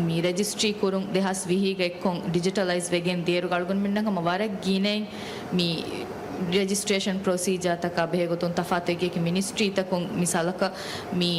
މި ރެޖިސްޓްރީ ކުރުން ދެހާސް ވިހިގަ އެއްކޮށް ޑިޖިޓަލައިޒް ވެގެން ދިޔައިރު އަޅުގަނޑުމެންނަށް ހަމަ ވަރަށް ގިނައިން މި ރެޖިސްޓްރޭޝަން ޕްރޮސީޖާތަކާ ބެހޭގޮތުން ތަފާތު އެކި އެކި މިނިސްޓްރީތަކުން މިސާލަކަށް މި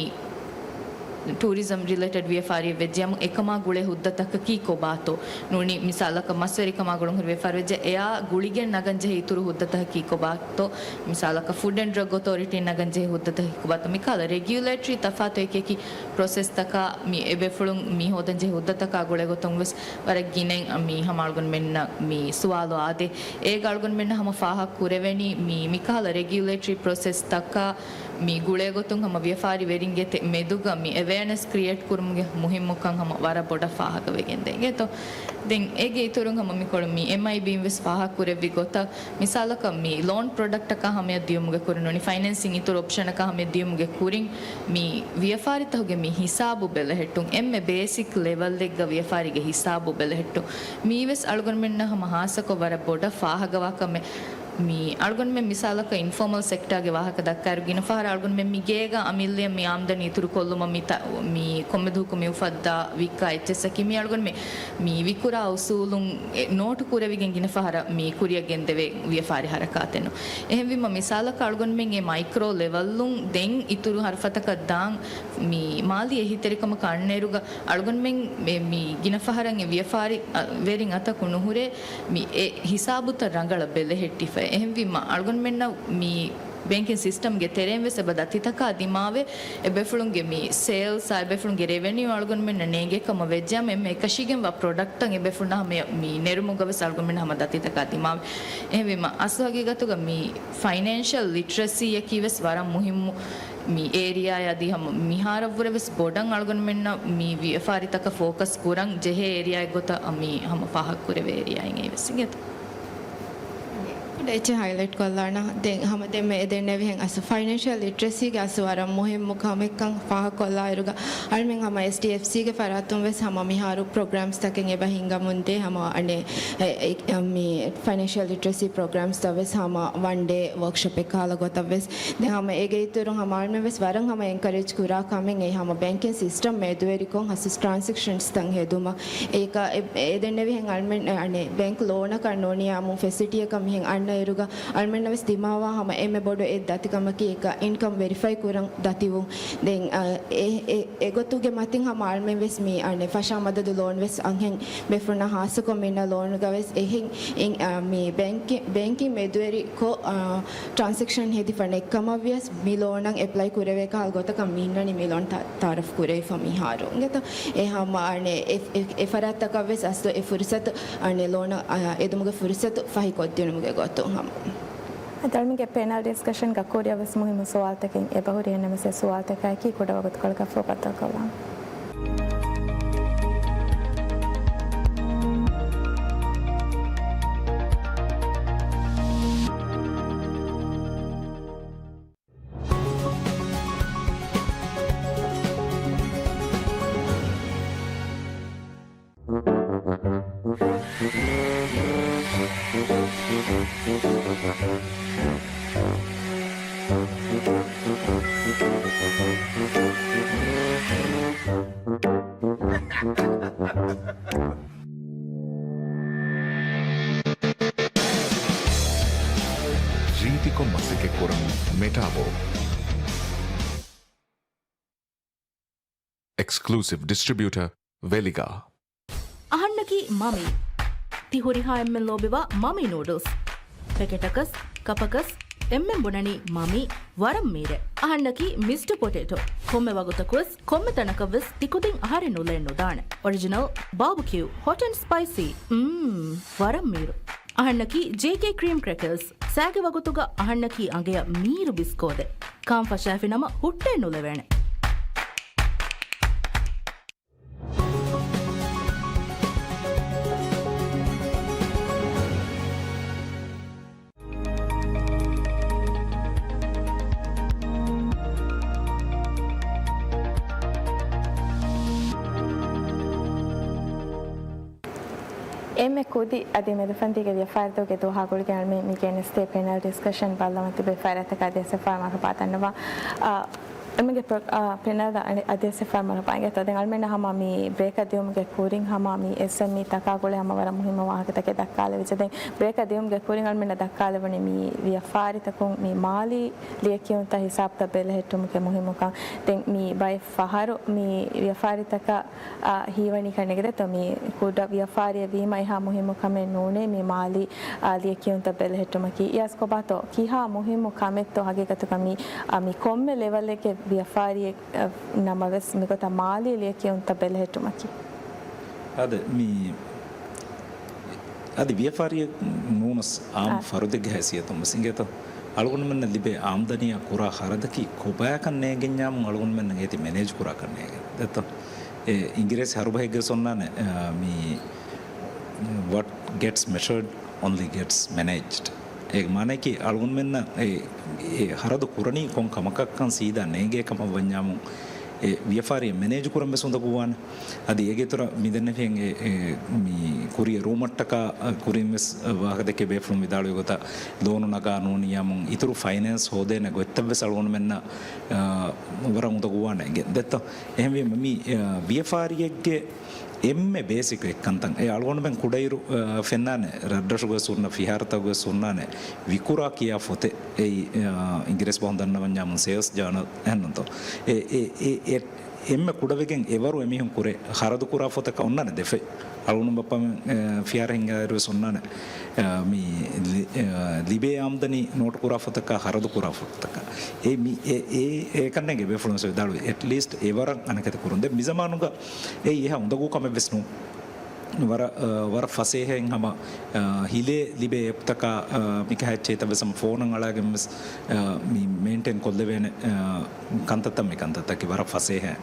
ޓޫރިޒަމް ރިލޭޓެޑް ވިޔަފާރިއެއް ވެއްޖެޔަމު އެކަމާ ގުޅޭ ހުއްދަތަކަކީ ކޮބާތޯ؟ ނޫނީ މިސާލަކަށް މަސްވެރިކަމާ ގުޅުން ހުރި ވިޔަފާރި ވެއްޖެ އެއާ ގުޅިގެން ނަގަން ޖެހޭ އިތުރު ހުއްދަތަކަކީ ކޮބާތޯ؟ މިސާލަކަށް ފުޑް އެންޑް ޑްރަގް އޮތޯރިޓީން ނަގަން ޖެހޭ ހުއްދަތަކަކީ ކޮބާތޯ؟ މިކަހަލަ ރެގިއުލޭޓަރީ ތަފާތު އެކި އެކި ޕްރޮސެސްތަކާ މި އެބޭފުޅުން މި ހޯދަން ޖެހޭ ހުއްދަތަކާ ގުޅޭ ގޮތުން ވެސް ވަރަށް ގިނައިން މި ހަމަ އަޅުގަނޑުމެންނަށް މި ސުވާލު އާދޭ. އޭގަ އަޅުގަނޑުމެންނަށް ހަމަ ފާހަގަ ކުރެވެނީ މި މިކަހަލަ ރެގިއުލޭޓަރީ ޕްރޮސެސްތަކާ މި ގުޅޭގޮތުން ހަމަ ވިޔަފާރިވެރިންގެ ތެ-، މެދުގަ މި އެވެއަނެސް ކްރިއޭޓް ކުރުމުގެ މުހިއްމުކަން ހަމަ ވަރަށް ބޮޑަށް ފާހަގަވެގެންދޭ އިނގޭތޯ. ދެން އޭގެ އިތުރުން ހަމަ މިކޮޅު މި އެމްއައިބީން ވެސް ފާހަގަ ކުރެއްވި ގޮތަށް މިސާލަކަށް މި ލޯން ޕްރޮޑަކްޓަކާ ހަމަޔަށް ދިޔުމުގެ ކުރިން ނޫނީ ފައިނޭންސިން އިތުރު އޮޕްޝަނަކާ ހަމަޔަށް ދިޔުމުގެ ކުރިން މި ވިޔަފާރިތަކުގެ މި ހިސާބު ބެލެހެއްޓުން އެންމެ ބޭސިކް ލެވަލްއެއްގަ ވިޔަފާރީގެ ހިސާބު ބެލެހެއްޓުން މީވެސް އަޅުގަނޑުމެންނަށް ހަމަ ހާއްސަކޮށް ވަރަށް ބޮޑަށް ފާހަގަވާ ކަމެއް. މި އަޅުގަނޑުމެން މިސާލަކަށް އިންފޯމަލް ސެކްޓާގެ ވާހަކަ ދައްކާއިރު، ގިނަ ފަހަރަށް އަޅުގަނޑުމެން މި ގޭގަ އަމިއްލައަށް މި އާމްދަނީ އިތުރުކޮށްލުމަށް މި ތަ-، މި ކޮންމެ ދުވަހަކު މި އުފައްދާ ވިއްކާ އެއްޗެއްސަކީ، މި އަޅުގަނޑުމެން މި ވިކުރާ އުސޫލުން އެ ނޯޓު ކުރެވިގެން ގިނަ ފަހަރަށް މި ކުރިއަށް ގެންދެވޭ ވިޔަފާރި ހަރަކާތެއް ނޫން. އެހެންވީމަ، މިސާލަކަށް އަޅުގަނޑުމެން އެ މައިކްރޯ ލެވަލުން ދެން އިތުރު ހަރަފަތަކަށް ދާން މި މާލީ އެހީތެރިކަމަކަށް އަންނައިރުގަ އަޅުގަނޑުމެން މި، މި ގިނަ ފަހަރަށް އެ ވިޔަފާރި، އަ، ވެރިން އަތަކު ނުހުރޭ މި އެ ހިސާބުތައް ރަނގަޅަށް ބެލެހެއްޓިފަ. އެހެންވީމަ، އަޅުގަނޑުމެންނަށް މި ބޭންކިން ސިސްޓަމްގެ ތެރެއިން ވެސް އެބަ ދަތިތަކާ ދިމާވެ، އެބޭފުޅުންގެ މި ސޭލްސް އާ އެބޭފުޅުންގެ ރެވެނިއު އަޅުގަނޑުމެންނަށް ނޭނގޭ ކަމަށް ވެއްޖެއަމ، އެންމެ އެކަށީގެންވާ ޕްރޮޑަކްޓްތައް އެބޭފުޅުންނާ ހަމަ މި ނެރުމުގަ ވެސް އަޅުގަނޑުމެން ހަމަ ދަތިތަކާ ދިމާވެ. އެހެންވީމަ، އަސްލު ހަގީގަތުގަ މި ފައިނޭންޝަލް ލިޓްރަސީއަކީ ވެސް ވަރަށް މުހިއްމު މި އޭރިއާއާ އަދި ހަމަ މިހާރަށްވުރެ ވެސް ބޮޑަށް އަޅުގަނޑުމެންނަށް މި ވިޔަފާރިތަކަށް ފޯކަސް ކުރަން ޖެހޭ އޭރިއާއެއް ގޮތަށް މި ހަމަ ފާހަގަ ކުރެވޭ އޭރިއާއެއް އެއީ ވެސް އިނގޭތޯ. ކުޑަ އެއްޗެއް ހައިލައިޓް ކޮށްލާނަ. ދެން ހަމަ ދެންމެ އެ ދެންނެވިހެން އަސް ފައިނޭންޝަލް ލިޓްރަސީގެ އަސް ވަރަށް މުހިއްމު ކަމެއްކަން ފާހަގަކޮށްލާއިރުގަ، އަޅުމެން ހަމަ އެސްޑީއެފްސީގެ ފަރާތުން ވެސް ހަމަ މިހާރު ޕްރޮގްރާމްސްތަކެއް އެބަ ހިންގަމުންދޭ. ހަމަ އަނެއް އެ، އެ، މި ފައިނޭންޝަލް ލިޓްރަސީ ޕްރޮގްރާމްސްތައް ވެސް ހަމަ ވަން ޑޭ ވޯކްޝޮޕެއް ކަހަލަ ގޮތަށް ވެސް. ދެން ހަމަ އޭގެ އިތުރުން ހަމަ އަޅުމެން ވެސް ވަރަށް ހަމަ އެންކަރޭޖް ކުރާ ކަމެއް އެއީ ހަމަ ބޭންކިން ސިސްޓަމް މެދުވެރިކޮށް ހަސިސް ޓްރާންސެކްޝަންސްތައް ހެދުމަށް. އޭކަ އެ، އެ ދެންނެވިހެން އަޅުމެން އަނެއް ބޭންކް ލޯނަކަށް ނޫނީ އާއްމު ފެސިލިޓީއަކަށް މިހެން އަންނައިރުގަ އަޅުމެންނަށް ވެސް ދިމާވާ ހަމަ އެންމެ ބޮޑު އެއް ދަތިކަމަކީ އެކަ އިންކަމް ވެރިފައި ކުރަން ދަތިވުން. ދެން، އަ، އެ، އެ، އެގޮތުގެ މަތިން ހަމަ އަޅުމެން ވެސް މި އަނެއް ފަށާ މަދަދު ލޯން ވެސް އަންހެން ބޭފުޅުންނަށް ހާއްސަކޮށް މިންނަ ލޯނުގަ ވެސް އެހެން އިން-، އަ، މި ބޭންކި-، ބޭންކިން މެދުވެރި ކޮށް، އަ، ޓްރާންސެކްޝަން ހެދިފަ ނެތްކަމަށް ވިޔަސް މި ލޯނަށް އެޕްލައި ކުރެވޭ ކަހަލަ ގޮތަކަށް މި އިންނަނީ މި ލޯން ތަ-، ތައާރަފް ކުރެވިފަ މިހާރު. އިނގޭތޯ؟ އެ ހަމަ އަނެއް އެ، އެ، އެ ފަރާތްތަކަށް ވެސް އަސްލު އެ ފުރުސަތު އަނެއް ލޯނަށް، އަ، އެދުމުގެ ފުރުސަތު ފަހިކޮށްދިނުމުގެ ގޮތުން ހަމަ. އަދި އަޅުމެންގެ ޕެނަލް ޑިސްކަޝަންގަ ކުރިއަށް ވެސް މުހިއްމު ސުވާލުތަކެއް އެބަހުރި އެންނަމަސް އެ ސުވާލުތަކާއެކީ ކުޑަ ވަގުތުކޮޅަކަށްފަހު ބައްދަލުކޮށްލާނަން. Exclusive distributor, ވެލިގާ. އަހަންނަކީ މަމީ. ތި ހުރިހާ އެންމެން ލޯބިވާ މަމީ ނޫޑުލްސް. ޕެކެޓަކަސް، ކަޕަކަސް، އެންމެން ބުނަނީ މަމީ ވަރަށް މީރޭ. އަހަންނަކީ މިސްޑް ޕޮޓޭޓޯ. ކޮންމެ ވަގުތަކުވެސް ކޮންމެ ތަނަކަށްވެސް ތިކުދިން އަހަރެއް ނުލައެއް ނުދާނެ. އޮރިޖިނަލް ބާބުކިއު ހޮޓް އެންޑް ސްޕައިސީ. މް، ވަރަށް މީރު. އަހަންނަކީ ޖޭކޭ ކްރީމް ކްރެކަރސް. ސައިގެ ވަގުތުގަ އަހަންނަކީ އަނގަޔަށް މީރު ބިސްކޯދެއް. ކާން ފަށާފި ނަމަ ހުއްޓައެއް ނުލެވޭނެ. އެންމެ ކުދި އަދި މެދުފަންތީގެ ވިޔަފާރިތަކުގެ ދުވަހާ ގުޅިގެން އަޅުމެން މި ގެނެސްދޭ ޕެނަލް ޑިސްކަޝަން ބައްލަވަން ތިބޭފަރާތަކަށް އަދިވެސް އެއްފަހަރު މަރުޙަބާ ދަންނަވަން. އަ، އަޅުމެންގެ ޕްރޮ-، އަ، ޕެނަލް އަދިވެސް އެއްފަހަރު މަރުޙަބާ އިނގޭތޯ. ދެން އަޅުމެންނަށް ހަމަ މި ބްރޭކަށް ދިއުމުގެ ކުރިން ހަމަ މި އެސްއެމްއީ ތަކާ ގުޅޭ ހަމަ ވަރަށް މުހިއްމު ވާހަކަތަކެއް ދައްކާލެވިއްޖެ. ދެން ބްރޭކަށް ދިއުމުގެ ކުރިން އަޅުމެންނަށް ދައްކާލެވުނީ މި ވިޔަފާރިތަކުން މި މާލީ ލިޔެކިޔުންތައް ހިސާބުތައް ބެލެހެއްޓުމުގެ މުހިއްމުކަން. ދެން މި ބައެއް ފަހަރު މި ވިޔަފާރިތަކަށް އާ، ހީވަނީ ކަންނޭނގެ ދެއްތޯ؟ މި ކުޑަ ވިޔަފާރިއެއް ވީމަ އެހާ މުހިއްމު ކަމެއް ނޫނޭ މި މާލީ، އާ، ލިޔެކިޔުންތައް ބެލެހެއްޓުމަކީ. އިޔާޒް ކޮބާތޯ؟ ކިހާ މުހިއްމު ކަމެއްތޯ ހަގީގަތުގަ މި، އާ، މި ކޮންމެ ލެވަލެއްގެ ވިޔަފާރިއެއް، އާ، ނަމަވެސް މިގޮތަށް މާލީ ލިޔެކިޔުންތައް ބެލެހެއްޓުމަކީ؟ އާދެ، މި އަދި ވިޔަފާރިއެއް ނޫނަސް އާ، އާ. ފަރުދެއްގެ ހައިސިއްޔަތުން ވެސް އިނގޭތޯ؟ އަޅުގަނޑުމެންނަށް ލިބޭ އާމްދަނީއާ ކުރާ ހަރަދަކީ ކޮބާކަން ނޭނގެންޏާމުން އަޅުގަނޑުމެންނަށް އޭތި މެނޭޖް ކުރާކަން ނޭނގެން. ދެއްތޯ؟ އެ އިނގިރޭސި ހަރުބަހެއްގެ ވެސް އޮންނާނެ، އާ، މި what gets measured only gets managed. އޭގެ މާނައަކީ އަޅުގަނޑުމެންނަށް އެ، އެ ހަރަދު ކުރަނީ ކޮން ކަމަކަށްކަން ސީދާ ނޭނގޭ ކަމަށް ވަންޏާމުން އެ ވިޔަފާރިއެއް މެނޭޖް ކުރަން ވެސް އުނދަގޫވާނެ. އަދި އޭގެ އިތުރަށް މި ދެންނެފިހެން އެ، އެ، މި ކުރިއަށް ރޫމަށްޓަކާ ކުރިން ވެސް ވާހަކަދެއްކޭ ބޭފުޅުން ވިދާޅުވި ގޮތަށް ލޯނު ނަގާ ނޫނިއްޔާމުން އިތުރު ފައިނޭންސް ހޯދޭނެ ގޮތްތައް ވެސް އަޅުގަނޑުމެންނަށް، އާ، ވަރަށް އުނދަގޫވާނެ އިނގޭ. ދެއްތޯ؟ އެހެންވީމަ މި، އާ، ވިޔަފާރިއެއްގެ އެންމެ ބޭސިކް އެއްކަންތައް. އެ އަޅުގަނޑުމެން ކުޑައިރު، އާ، ފެންނާނެ، ރަށްރަށުގައި ހުންނަ ފިހާރަތަކުގައި ހުންނާނެ، ވިކުރާ ކިޔާ ފޮތެއް. އެއީ، އާ، އިނގިރޭސި ބަހުން ދަންނަވަންޏާމުން ސޭލްސް ޖާނަލް އެހެންނުތޯ. އެ، އެ، އެ، އެ، އެންމެ ކުޑަވެގެން އެވަރު އެމީހުން ކުރޭ ހަރަދު ކުރާ ފޮތަކަށް އޮންނާނެ ދެ ފޮތް. އަޅުގަނޑު ބައްޕަމެން، އާ، ފިހާރަ ހިންގާއިރު ވެސް އޮންނާނެ، އާ، މި ލި-، އާ، ލިބޭ އާމްދަނީ ނޯޓު ކުރާ ފޮތަކާ ހަރަދު ކުރާ ފޮތަކާ. އެ މި، އެ، އެ، އެކަންނޭނގެ ބޭފުޅުން ވެސް ވިދާޅުވި އެޓްލީސްޓް އެވަރަށް އަނެކަތި ކުރުން. ދެން މި ޒަމާނުގަ އެއީ އެހާ އުނދަގޫ ކަމެއް ވެސް ނޫން. ވަރަށް، އަ، ވަރަށް ފަސޭހައިން ހަމަ، އަ، ހިލޭ ލިބޭ އެޕްތަކާ، އަ، މިކަހައްޗޭތަ ވެސް ހަމަ ފޯނަށް އަޅާގެން ވެސް، އަ، މި މެއިންޓެއިން ކޮށްލެވޭނެ، އަ، ކަންތައްތައް މި ކަންތައްތަކީ ވަރަށް ފަސޭހައިން.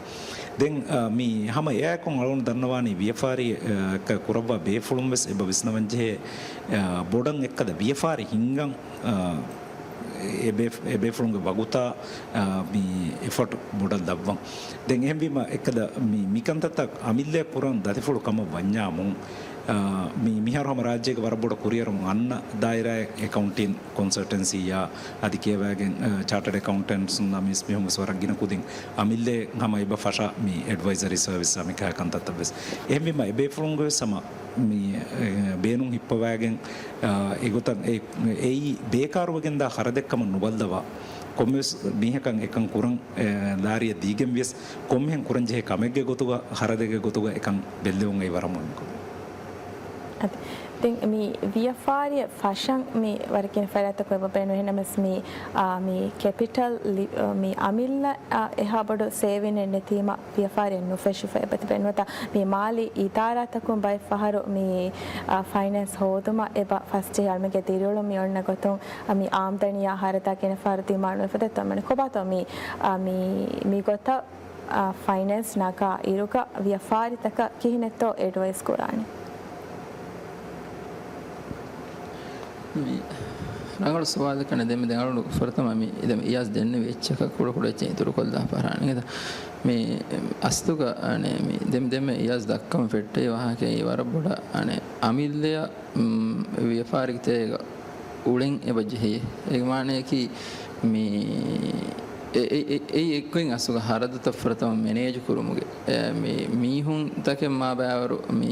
ދެން، އަ، މި ހަމަ އެއާއެކު އަޅުގަނޑު ދަންނަވާނީ ވިޔަފާރި، އަ، ކަ-، ކުރައްވާ ބޭފުޅުން ވެސް އެބަ ވިސްނަވަންޖެހޭ، އަ، ބޮޑަށް އެއްކަލަ ވިޔަފާރި ހިންގަން، އަ، އެބޭ-، އެބޭފުޅުންގެ ވަގުތާ، އާ، މި އެފަޓް ބޮޑަށް ލައްވަން. ދެން އެހެންވީމަ އެއްކަލަ މި، މިކަންތައްތައް އަމިއްލަ ކުރަން ދަތިފުޅު ކަމަށް ވަންޏާމު، އާ، މި، މިހާރު ހަމަ ރާއްޖޭގެ ވަރަށް ބޮޑަށް ކުރިއަރަމުން އަންނަ ދާއިރާއެއް އެކައުންޓިން ކޮންސަލްޓެންސީއާ އަދި ކިޔަވާގެން، އާ، ޗާޓަޑް އެކައުންޓެންޓްސުންނާ މީސް މީހުން ވެސް ވަރަށް ގިނަ ކުދިން އަމިއްލަ ހަމަ އެބަ ފަށާ މި އެޑްވައިޒަރީ ސަރވިސް އާ މިކަހަ ކަންތައްތައް ވެސް. އެހެންވީމަ އެބޭފުޅުންގެ ވެސް ހަމަ މި، އެ، ބޭނުން ހިއްޕަވާގެން، އާ، އެގޮތަށް އެ، އެއީ ބޭކާރުވެގެންދާ ޚަރަދެއްކަމަށް ނުބައްލަވާ، ކޮންމެވެސް މީހަކަށް އެކަން ކުރަން، އެ، ލާރިއެއް ދީގެން ވިޔަސް، ކޮންމެހެން ކުރަންޖެހޭ ކަމެއްގެ ގޮތުގަ، ޚަރަދެއްގެ ގޮތުގަ އެކަން ބެއްލެވުން އެއީ ވަރަށް މުހިންމު ކަމެއް. އަދި، ދެން މި ވިޔަފާރިއަށް ފަށަން މި ވަރަށް ގިނަ ފަރާތްތަކުން އެބަ ބޭނުން. އެހެންނަމަވެސް މި، އާ، މި ކެޕިޓަލް ލި-، އާ، މި އަމިއްލަ، އާ، އެހާ ބޮޑު ސޭވިން އެއް ނެތީމަ، ވިޔަފާރިއެއް ނުފެށިފަ އެބަތިބެ ނުވަތަ މި މާލީ އިދާރާތަކުން ބައެއް ފަހަރު މި، އާ، ފައިނޭންސް ހޯދުމަށް އެބަ ފަސްޖެހި އަޅުމެންގެ ދިރިއުޅުން މި އޮންނަ ގޮތުން، އާ، މި އާމްދަނީއާ ހަރަދާ ގިނަ ފަހަރު ދިމާނުވެފަ ދެއްތޯ އަޅުމެން ކޮބާތޯ މި، އާ، މި، މިގޮތަށް، އާ، ފައިނޭންސް ނަގާ އިރުގަ ވިޔަފާރިތަކަށް ކިހިނެއްތޯ އެޑްވައިސް ކުރާނީ؟ މި ރަނގަޅު ސުވާލެއް ކަން. ދެން މި ދެން އަޅުގަނޑު ފުރަތަމަ މި ދެން އިޔާޒް ދެންނެވި އެއްޗަކަށް ކުޑަ ކުޑަ އެއްޗެއް އިތުރު ކޮށްލާފަ ހަރާނެ. މި އަސްލުގަ އަނެ މި ދެން ދެންމެ އިޔާޒް ދައްކަމުން ފެއްޓެވި ވާހަކައީ ވަރަށް ބޮޑަށް އަނެ އަމިއްލަޔަށް، މް، ވިޔަފާރިގެ ތެރޭގަ އުޅެން އެބަ ޖެހޭ. އޭގެ މާނަޔަކީ މި އެ، އެ، އެ، އެއީ އެއްގޮތް އަސްލުގަ ހަރަދުތައް ފުރަތަމަ މެނޭޖު ކުރުމުގެ، އެ، މި މީހުންތަކެއް މާބާވަރު މި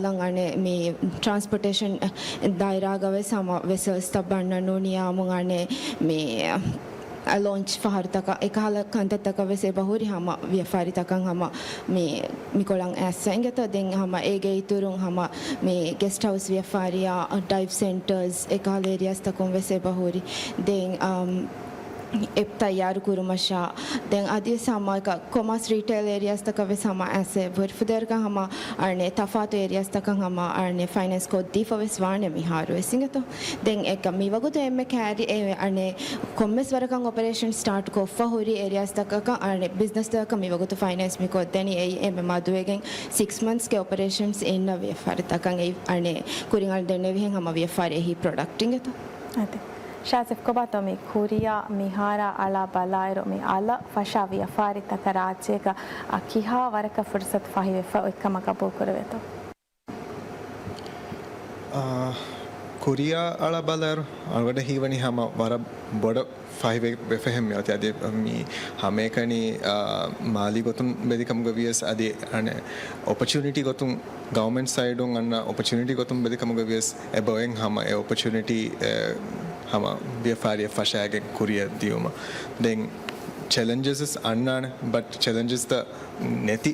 ހަމައަޅަން އަނެއް މި ޓްރާންސްޕޯޓޭޝަން ދާއިރާގަ ވެސް ހަމަ ވެސަލްސްތައް ބަންނަން ނޫނިއްޔާމު އަނެއް މި ލޯންޗް ފަހަރުތަކަށް އެކަހަލަ ކަންތައްތަކަށް ވެސް އެބަހުރި ހަމަ ވިޔަފާރިތަކަށް ހަމަ މި މިކޮޅަށް އައިސްފަ އިނގޭތޯ. ދެން ހަމަ އޭގެ އިތުރުން ހަމަ މި ގެސްޓް ހައުސް ވިޔަފާރިއާ، ޑައިވް ސެންޓަރސް އެކަހަލަ އޭރިއާސްތަކުން ވެސް އެބަހުރި. ދެން އަމް، އެޕް ތައްޔާރު ކުރުމަށާ، ދެން އަދިވެސް ހަމަ ކޮމާސް ރީޓެއިލް އޭރިއާސްތަކަށް ވެސް ހަމަ އައިސް އެބަހުރި. ފުދޭވަރަކަށް ހަމަ އަނެއް ތަފާތު އޭރިއާސްތަކަށް ހަމަ އަނެއް ފައިނޭންސް ކޮށްދީފަ ވެސް ވާނެ މިހާރު ވެސް އިނގޭތޯ. ދެން އެކަ މިވަގުތު އެންމެ ކައިރި އެ އަނެއް ކޮންމެސް ވަރަކަށް އޮޕަރޭޝަން ސްޓާޓް ކޮށްފަ ހުރި އޭރިއާސްތަކަކަށް އަނެއް ބިޒްނަސްތަކަށް މިވަގުތު ފައިނޭންސް މި ކޮށްދެނީ. އެއީ އެންމެ މަދުވެގެން ސިކްސް މަންތްސްގެ އޮޕަރޭޝަންސް އިންނަ ވިޔަފާރިތަކަށް އެއީ އަނެއް ކުރިން އަޅު ދެންނެވިހެން ހަމަ ވިޔަފާރި އެހީ ޕްރޮޑަކްޓް އިނގޭތޯ. އަދި ޝާޒިފް ކޮބާތޯ މި ކުރިއަށް މިހާރާ އަޅާ ބަލާއިރު މި އަލަށް ފަށާ ވިޔަފާރިތަކަށް ރާއްޖޭގަ އަ، ކިހާ ވަރަކަށް ފުރުސަތު ފަހިވެފަ އޮތްކަމަށް ގަބޫލު ކުރެވޭތޯ؟ އާ، ކުރިއަށް އަޅާ ބަލާއިރު އަޅުގަޑަށް ހީވަނީ ހަމަ ވަރަށް ބޮޑަށް ފަހިވެ-، ވެފަހެން މިއޮތީ. އަދި މި ހަމައެކަނި، އާ، މާލީ ގޮތުން ބެލި ކަމުގަ ވިޔަސް އަދި އަނެއް އޮޕަޗުނިޓީ ގޮތުން ގަވަމެންޓް ސައިޑުން އަންނަ އޮޕަޗުނިޓީ ގޮތުން ބެލި ކަމުގަ ވިޔަސް އެބައޮތް ހަމަ އެ އޮޕަޗުނިޓީ، އެ، ހަމަ ވިޔަފާރިއަށް ފަށާގެން ކުރިއަށް ދިޔުމަށް. ދެން ޗެލެންޖަސް އަންނާނެ، ބަޓް ޗެލެންޖަސްތައް ނެތި.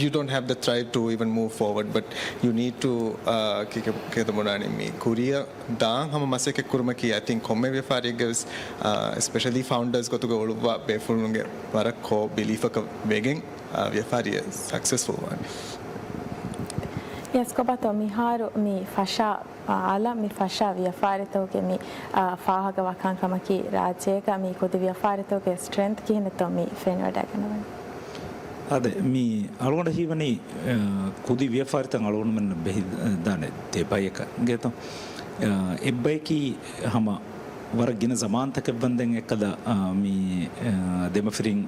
You don't have the drive to even move forward, but you need to, އާ، ކި-، ކި-، ކިޔަތަ ބުނާނީ މި ކުރިއަށް ދާން ހަމަ މަސައްކަތް ކުރުމަކީ، I think، ކޮންމެ ވިޔަފާރިއެއްގެ ވެސް، އާ، އެސްޕެޝަލީ ފައުންޑާސް ގޮތުގަ އުޅުއްވާ ބޭފުޅުންގެ ވަރަށް ކޯ ބިލީފަކަށް ވެގެން، އާ، ވިޔަފާރިއެއް ސަކްސެސްފުލް ވާނެ. ޔެސް ކޮބާތޯ މިހާރު މި ފަށާ، އާ، އަލަށް މި ފަށާ ވިޔަފާރިތަކުގެ މި، އާ، ފާހަގަވާ ކަންކަމަކީ ރާއްޖޭގަ މި ކުދި ވިޔަފާރިތަކުގެ ސްޓްރެންތް ކިހިނެއްތޯ މި ފެނިވަޑައިގަންނަވަނީ؟ އާދެ، މި އަޅުގަނޑަށް ހީވަނީ، އާ، ކުދި ވިޔަފާރިތައް އަޅުގަނޑުމެންނަށް ބެހި-، ދާނެ ދެ ބަޔަކަށް އިނގޭތޯ. އާ، އެއްބަޔަކީ ހަމަ ވަރަށް ގިނަ ޒަމާންތަކެއްވަންދެން އެއްކަލަ، އާ، މި، އާ، ދެމަފިރިން،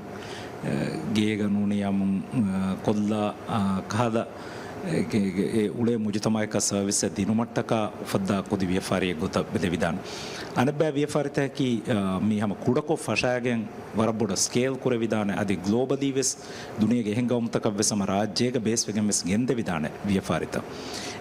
އާ، ގޭގަ ނޫނިޔާމުން، އާ، ކޮށްލާ، އާ، ކަހަލަ، އެ، އެ، އެ އުޅޭ މުޖުތަމައަކަށް ސަރވިސްއެއް ދިނުމަށްޓަކާ އުފައްދާ ކުދި ވިޔަފާރިއެއް ގޮތަށް ބެލެވިދާނެ. އަނެއްބައި ވިޔަފާރިތަކަކީ، އާ، މި ހަމަ ކުޑަކޮށް ފަށާގެން ވަރަށް ބޮޑަށް ސްކޭލް ކުރެވިދާނެ. އަދި ގްލޯބަލީ ވެސް ދުނިޔޭގެ އެހެން ގައުމުތަކަށް ވެސް ހަމަ ރާއްޖޭގަ ބޭސްވެގެން ވެސް ގެންދެވިދާނެ ވިޔަފާރިތައް.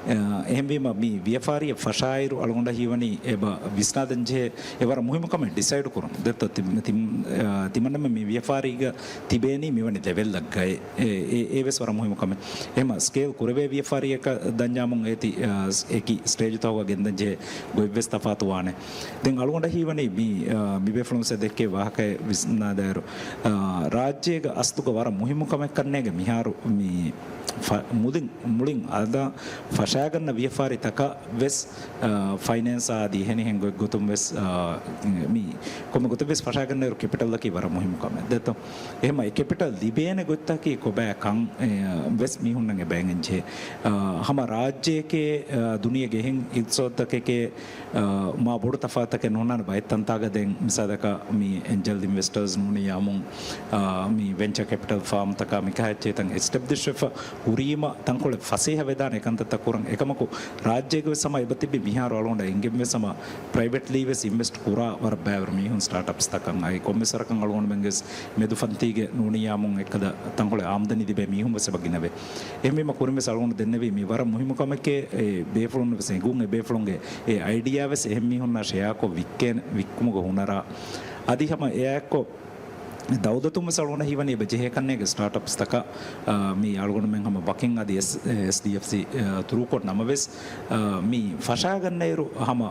އެ، އެހެންވީމަ، މި ވިޔަފާރިއަށް ފަށާއިރު އަޅުގަނޑަށް ހީވަނީ އެބަ ވިސްނާދޭން ޖެހޭ އެ ވަރަށް މުހިއްމު ކަމެއް ޑިސައިޑް ކުރުން. ދެއްތޯ ތި-، ތި-، އަ، ތިމަންނަމެން މި ވިޔަފާރީގަ ތިބޭނީ މިވަނީ ލެވެލްއަށް ގައެ. އެ، އެ، އެ ވެސް ވަރަށް މުހިއްމު ކަމެއް. އެހެމަ ސްކޭލް ކުރެވޭ ވިޔަފާރިއަކަށް ދަންޏާމުން އޭތި، އަ، އެކި ސްޓޭޖުތަކުގަ ގެންދަން ޖެހޭ ގޮތްވެސް ތަފާތު ވާނެ. ދެން އަޅުގަނޑަށް ހީވަނީ މި، އަ، މި ބޭފުޅުން ވެސް ދެއްކޭ ވާހަކައެއް ވިސްނާދާއިރު، އަ، ރާއްޖޭގަ އަސްލުގަ ވަރަށް މުހިއްމު ކަމެއް ކަންނޭގެ މިހާރު މި ފަ-، މުދިން މުޅިން އަދާ ފަށާގަންނަ ވިޔަފާރިތަކަށް ވެސް، އާ، ފައިނޭންސާ އަދި އެހެނިހެން ގޮތް ގޮތުން ވެސް، އާ، މި ކޮންމެ ގޮތެއް ވެސް ފަށާގަންނައިރު ކެޕިޓަލްއަކީ ވަރަށް މުހިއްމު ކަމެއް ދެއްތޯ. އެހެމަ އެ ކެޕިޓަލް ލިބޭނެ ގޮތްތަކީ ކޮބާ ކަން، އެ، ވެސް މީހުންނަށް އެބައިނގެން ޖެހޭ. އާ، ހަމަ ރާއްޖެއެކޭ، އާ، ދުނިޔޭގެ އެހެން އިގްތިސޯދުތަކެކޭ، އާ، މާ ބޮޑު ތަފާތަކެއް ނޯންނާނެ ބައެއް ތަންތާގަ. ދެން މިސާލަކަށް މި އެންޖަލް އިންވެސްޓަރސް ނޫނިއްޔާމުން، އާ، މި ވެންޗަ ކެޕިޓަލް ފާމްތަކާ މިކަހައްޗޭ ތަން އެސްޓެބްލިޝް ވެފަ ހުރީމަ ތަންކޮޅެއް ފަސޭހަ ވެދާނެ އެކަންތައްތައް ކުރަން. އެކަމަކު ރާއްޖޭގަ ވެސް ހަމަ އެބަ ތިބި މިހާރު އަޅުގަނޑަށް އެނގެން ވެސް ހަމަ ޕްރައިވެޓްލީ ވެސް އިންވެސްޓް ކުރާ ވަރަށް ބައިވަރު މީހުން ސްޓާޓްއަޕްސްތަކަށް އައި ކޮންމެސް ވަރަކަށް އަޅުގަނޑުމެންގެ ވެސް މެދު ފަންތީގެ ނޫނިއްޔާމުން އެއްކަލަ ތަންކޮޅެއް އާމްދަނީ ލިބޭ މީހުން ވެސް އެބަ ގިނަވޭ. އެހެންވީމަ ކުރިން ވެސް އަޅުގަނޑު ދެންނެވީ މި ވަރަށް މުހިއްމު ކަމެކޭ، އެ ބޭފުޅުން ވެސް އެނގުން އެ ބޭފުޅުންގެ އެ އައިޑިއާ ވެސް އެހެން މީހުންނާ ޝެއާކޮށް ވިއްކޭނެ، ވިއްކުމުގެ ހުނަރާ. އަދި ހަމަ އެއާއެއްކޮށް ދައުލަތުން ވެސް އަޅުގަނޑަށް ހީވަނީ އެބަ ޖެހޭ ކަންނޭގެ ސްޓާޓްއަޕްސްތަކަށް، އާ، މި އަޅުގަނޑުމެން ހަމަ ވަކިން އަދި އެސް-، އެސްޑީއެފްސީ، އާ، ތުރޫކޮށް ނަމަވެސް، އާ، މި ފަށާގަންނައިރު ހަމަ،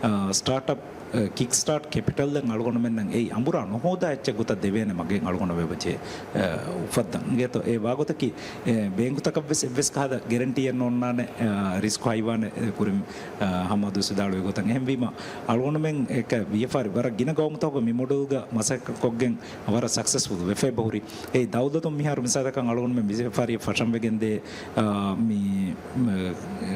އާ، ސްޓާޓްއަޕް، އާ، ކިކް ސްޓާޓް ކެޕިޓަލްއެއް އަޅުގަނޑުމެންނަށް އެއީ އަނބުރާ ނުހޯދާ އެއްޗެއް ގޮތަށް ދެވޭނެ މަގެއް އަޅުގަނޑު އެބަ ޖެހޭ، އާ، އުފައްދަން. އިނގޭތޯ އެ ވާގޮތަކީ، އެ، ބޭންކުތަކަށް ވެސް އެއްވެސް ކަހަލަ ގެރެންޓީއެއް ނޯންނާނެ، އާ، ރިސްކު ހައިވާނެ، އެ، ކުރިން އާ، ހަމަ ދުސް ވިދާޅުވި ގޮތަށް. އެހެންވީމަ، އަޅުގަނޑުމެން އެކަ ވިޔަފާރި ވަރަށް ގިނަ ގައުމުތަކުގަ މި މޮޑެލްގަ މަސައްކަތްކޮށްގެން ވަރަށް ސަކްސެސްފުލް ވެފަ އެބަހުރި. އެއީ ދައުލަތުން މިހާރު މިސާލަކަށް އަޅުގަނޑުމެން ވިޔަފާރި ފަށަން ވެގެންދޭ، އާ، މި، މަ، އަ،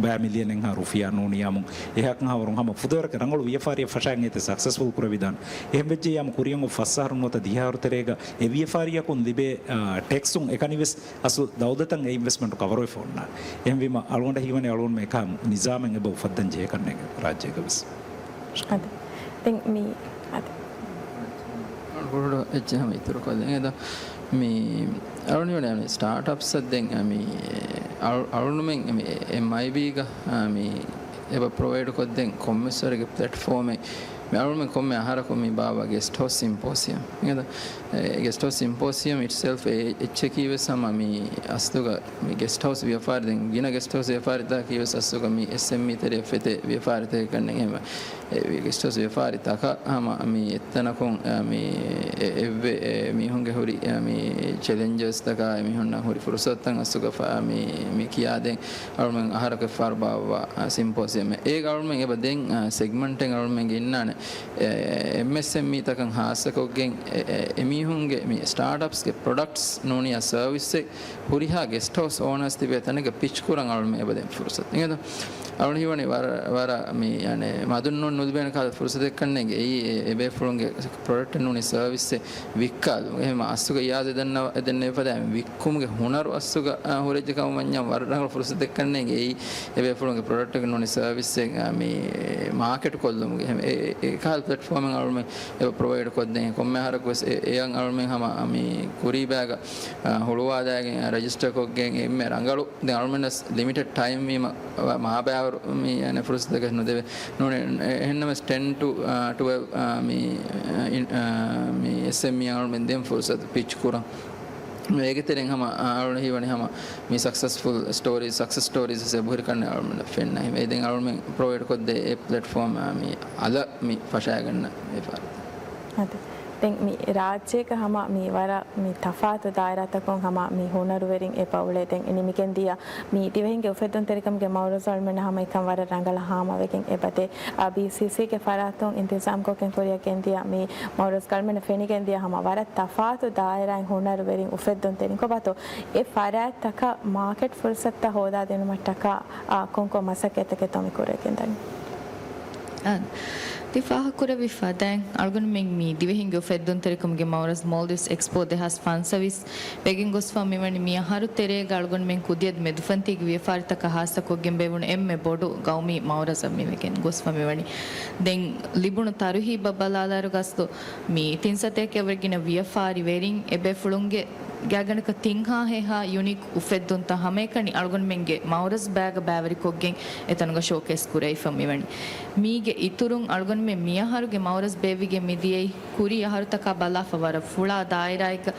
ބައި މިލިއަނެއްހާ ރުފިޔާ ނޫނިޔާމުން އެހާކަން ހާވަރުން ހަމަ ފުދޭވަރަކަށް ރަނގަޅު ވިޔަފާރިއެއް ފަށަން އޭތި ސަކްސެސްފުލް ކުރެވިދާނެ. އެހެން ވެއްޖެ ޔާމު ކުރިއަށް އޮތް ފަސް އަހަރު ނުވަތަ ދިހަ އަހަރު ތެރޭގަ އެ ވިޔަފާރިއަކުން ލިބޭ، އާ، ޓެކްސުން އެކަނިވެސް އަސްލު ދައުލަތަށް އެ އިންވެސްޓްމަންޓު ކަވަރުވެފަ އޮންނާނެ. އެހެންވީމަ، އަޅުގަނޑަށް ހީވަނީ އަޅުގަނޑުމެން އެކަހަލަ ނިޒާމެއް އެބަ އުފައްދަން ޖެހޭ ކަންނޭނގެ ރާއްޖޭގަ ވެސް. އަދި، ދެން މި، އަދި. ކުޑަ އެއްޗެއް ހަމަ އިތުރުކޮށްލަން. އެދޯ، މި، އަޅުގަނޑު ހީވަނީ ސްޓާޓްއަޕްސްއަށް ދެން، މި، އަޅު-، އަޅުގަނޑުމެން މި އެމްއައިބީގަ، މި، އެބަ ޕްރޮވައިޑް ކޮށްދޭން ކޮންމެސްވަރެއްގެ ޕްލެޓްފޯމެއް މި އަޅުމެން ކޮންމެ އަހަރަކު މި ބާއްވާ ގެސްޓް ހައުސް ސިމްޕޯސިއަމް. އިނގޭތަ؟ އެ ގެސްޓް ހައުސް ސިމްޕޯސިއަމް އިޓްސެލްފް އެ އެއްޗަކީ ވެސް ހަމަ މި އަސްލުގަ މި ގެސްޓް ހައުސް ވިޔަފާރި، ދެން ގިނަ ގެސްޓް ހައުސް ވިޔަފާރިތަކަކީ ވެސް އަސްލުގަ މި އެސްއެމްއީ ތެރެއަށް ފެތޭ ވިޔަފާރިތަކެއް ކަންނޭނގެ. އެ ގެސްޓް ހައުސް ވިޔަފާރިތަކަށް ހަމަ މި އެއްތަނަކުން، އަ، މި އެ-، އެއްވެ-، އެ މީހުންގެ ހުރި، އަ، މި ޗެލެންޖަސްތަކާ އެމީހުންނަށް ހުރި ފުރުސަތުތައް އަސްލުގަ ފަ-، މި، މި ކިޔާދޭން އަޅުމެން އަހަރަކު އެއްފަހަރު ބާއްވާ، އަ، ސިމްޕޯސިއަމެއް. އޭގަ އަޅުމެން އެބަ ދެން، އަ، ސެގްމަންޓެއް އަޅުމެން ގެންނާނެ. އެ، އެމްއެސްއެމްއީތަކަށް ހާއްސަކޮށްގެން އެ، އެ، އެމީހުންގެ މި ސްޓާޓްއަޕްސްގެ ޕްރޮޑަކްޓްސް ނޫނީ ސަރވިސްއެއް ހުރިހާ ގެސްޓް ހައުސް އޯނާސް ތިބޭ ތަނެއްގަ ޕިޗް ކުރަން އަޅުމެން އެބަ ދޭން ފުރުސަތު. އިނގޭތަ؟ އަޅުން ހީވަނީ ވަރަށް، ވަރަށް މި، އަނެ، މަދުން ނޫން ނުލިބޭނެ ކަހަލަ ފުރުސަތެއް ކަންނޭނގެ. އެއީ އެ، އެބޭފުޅުންގެ ޕްރޮޑަކްޓް ނޫނީ ސަރވިސްއެއް ވިއްކާލުމުގެ. އެހެން އަސްލުގަ އިޔާޒަ ދެންނަ-، ދެންނެވިފަދަ ވިއްކުމުގެ ހުނަރު އަސްލުގަ، އަ، ހުރެއްޖެ ކަމަށް ވަންޏާ ވަރަށް ރަނގަޅު ފުރުސަތެއް ކަންނޭނގެ. އެއީ އެބޭފުޅުންގެ ޕްރޮޑަކްޓް ނޫނީ ސަރވިސްއެއް، އަ، މި މާކެޓް ކޮށްލުމުގެ. އެ، އެ، އެ ކަހަލަ ޕްލެޓްފޯމެއް އަޅުމެން އެބަ ޕްރޮވައިޑް ކޮށްދޭން. ކޮންމެ އަހަރަކު ވެސް އެ، އެޔަށް އަޅުމެން ހަމަ މި ކުރީ ބައިގަ، އަ، ހުޅުވާލައިގެން ރަޖިސްޓަރ ކޮށްގެން އެންމެ ރަނގަޅު. ދެން އަޅުމެންނަސް ލިމިޓެޑް ޓައިމް ވީމަ، އަ، މާބާވަރު މި، އަނެ، ފުރުސަތަކެއް ނުދެވޭ. ނޫނީ، އެ، އެހެންނަމަސް ޓެން ޓު، އަ، ޓުވެލްވް، އަ، މި، އަ، އިން-، އަ، މި އެސްއެމްއީ އަޅުމެން ދޭން ފުރުސަތު ޕިޗް ކުރަން. އޭގެ ތެރެއިން ހަމަ، އަ، އަޅުން ހީވަނީ ހަމަ މި ސަކްސެސްފުލް ސްޓޯރީ، ސަކްސެސް ސްޓޯރީސް އެބަހުރި ކަންނޭނގެ އަޅުމެންނަށް ފެންނަ. އެ ދެން އަޅުމެން ޕްރޮވައިޑް ކޮށްދޭ އެ ޕްލެޓްފޯމް، އަ، މި އަލަށް މި ފަށާގަންނަ ވިޔަފާރިތައް. އަދި ދެން މި ރާއްޖޭގަ ހަމަ މި ވަރަށް މި ތަފާތު ދާއިރާތަކުން ހަމަ މި ހުނަރުވެރިން އެބަ އުޅޭ. ދެން ނިމިގެން ދިޔަ މި ދިވެހިންގެ އުފެއްދުންތެރިކަމުގެ މައުރަޒު އަޅުމެންނަށް ހަމަ އެކަން ވަރަށް ރަނގަޅަށް ހާމަވެގެން އެބަދޭ. އާ، ބީސީސީގެ ފަރާތުން އިންތިޒާމްކޮށްގެން ކުރިއަށް ގެންދިޔަ މި މައުރަޒު އަޅުމެންނަށް ފެނިގެން ދިޔަ ހަމަ ވަރަށް ތަފާތު ދާއިރާއިން ހުނަރުވެރިން އުފެއްދުންތެރިން ކޮބާތޯ އެ ފަރާތްތަކަށް މާކެޓް ފުރުސަތުތައް ހޯދާދިނުމަށްޓަކާ، އާ، ކޮންކޮން މަސައްކަތްތަކެއްތޯ މި ކުރިއަށް ގެންދަނީ؟ އާ، ތި ފާހަގަކުރެއްވި ފަދައިން، އަޅުގަނޑުމެން މި ދިވެހިންގެ އުފެއްދުންތެރިކަމުގެ މައުރަޒު މޯލްޑިވްސް އެކްސްޕޯ ދެހާސް ފަންސަވީސް ވެގެން ގޮސްފަ މިވަނީ މި އަހަރު ތެރޭގަ އަޅުގަނޑުމެން ކުދިއަދު މެދުފަންތީގެ ވިޔަފާރިތަކަށް ހާއްސަކޮށްގެން ބޭއްވުނު އެންމެ ބޮޑު ގައުމީ މައުރަޒަށް މި ވެގެން ގޮސްފަ މިވަނީ. ދެން ލިބުނު ތަރުހީބަށް ބަލާލާއިރު ގަސްތު މި ތިން ސަތޭކައަށްވުރެ ގިނަ ވިޔަފާރިވެރިން އެބޭފުޅުންގެ ގާތްގަނޑަކަށް ތިން ހާހެއްހާ ޔުނީކް އުފެއްދުންތައް ހަމައެކަނި އަޅުގަނޑުމެންގެ މައުރަޒު ބައިގަ ބައިވެރިކޮށްގެން އެތަނުގަ ޝޯކޭސް ކުރެވިފަ މިވަނީ. މީގެ އިތުރުން އަޅުގަނޑުމެން މިއަހަރުގެ މައުރަޒު ބޭއްވިގެން މިދިޔައީ ކުރީ އަހަރުތަކާ ބަލާފަ ވަރަށް ފުޅާ ދާއިރާއެއްގަ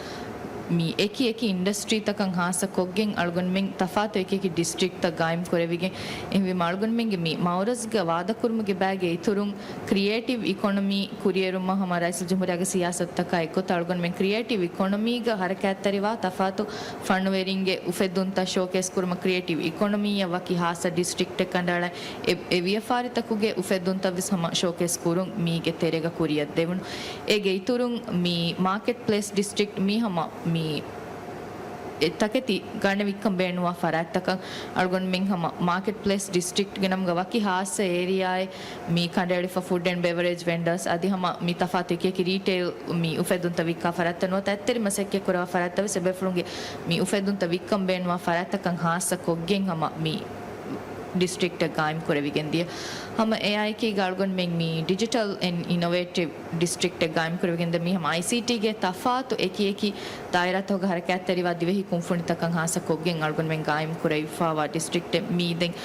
މި އެކި އެކި އިންޑަސްޓްރީތަކަށް ހާއްސަ ކޮށްގެން އަޅުގަނޑުމެން ތަފާތު އެކި އެކި ޑިސްޓްރިކްޓްތައް ގާއިމް ކުރެވިގެން. އެހެންވީމަ އަޅުގަނޑުމެންގެ މި މައުރަޒުގެ ވާދަކުރުމުގެ ބައިގެ އިތުރުން ކްރިއޭޓިވް އިކޮނޮމީ ކުރިއެރުމަށް ހަމަ ރައީސުލްޖުމްހޫރިއްޔާގެ ސިޔާސަތުތަކާ އެއްގޮތަށް އަޅުގަނޑުމެން ކްރިއޭޓިވް އިކޮނޮމީގަ ހަރަކާތްތެރިވާ ތަފާތު ފަންނުވެރިންގެ އުފެއްދުންތައް ޝޯކޭސް ކުރުމަށް ކްރިއޭޓިވް އިކޮނޮމީއަށް ވަކި ހާއްސަ ޑިސްޓްރިކްޓެއް ކަނޑައަޅަން އެ، އެ ވިޔަފާރިތަކުގެ އުފެއްދުންތައް ވެސް ހަމަ ޝޯކޭސް ކުރުން މީގެ ތެރޭގަ ކުރިއަށް ދެވުނު. އޭގެ އިތުރުން މި މާކެޓް ޕްލޭސް ޑިސްޓްރިކްޓް މީ ހަމަ މި އެ ތަކެތި ގަނެ ވިއްކަން ބޭނުންވާ ފަރާތްތަކަށް އަޅުގަނޑުމެން ހަމަ މާކެޓް ޕްލޭސް ޑިސްޓްރިކްޓްގެ ނަމުގަ ވަކި ހާއްސަ އޭރިއާއެއް މި ކަނޑައެޅިފަ ފުޑް އެންޑް ބެވަރޭޖް ވެންޑާސް އަދި ހަމަ މި ތަފާތު އެކި އެކި ރީޓެއިލް މި އުފެއްދުންތައް ވިއްކާ ފަރާތްތައް ނުވަތަ އަތްތެރި މަސައްކަތް ކުރަވާ ފަރާތްތައް ވެސް އެބޭފުޅުންގެ މި އުފެއްދުންތައް ވިއްކަން ބޭނުންވާ ފަރާތްތަކަށް ހާއްސަ ކޮށްގެން ހަމަ މި ޑިސްޓްރިކްޓަށް ގާއިމް ކުރެވިގެން ދިޔަ. ހަމަ އެއާއެކީގަ އަޅުގަނޑުމެން މި ޑިޖިޓަލް އެންޑް އިނޮވޭޓިވް ޑިސްޓްރިކްޓެއް ގާއިމް ކުރެވިގެންދޭ. މީ ހަމަ އައިސީޓީގެ ތަފާތު އެކި އެކި ދާއިރާތަކުގަ ހަރަކާތްތެރިވާ ދިވެހި ކުންފުނިތަކަށް ހާއްސަ ކޮށްގެން އަޅުގަނޑުމެން ގާއިމް ކުރެވިފަވާ ޑިސްޓްރިކްޓެއް. މީ ދެން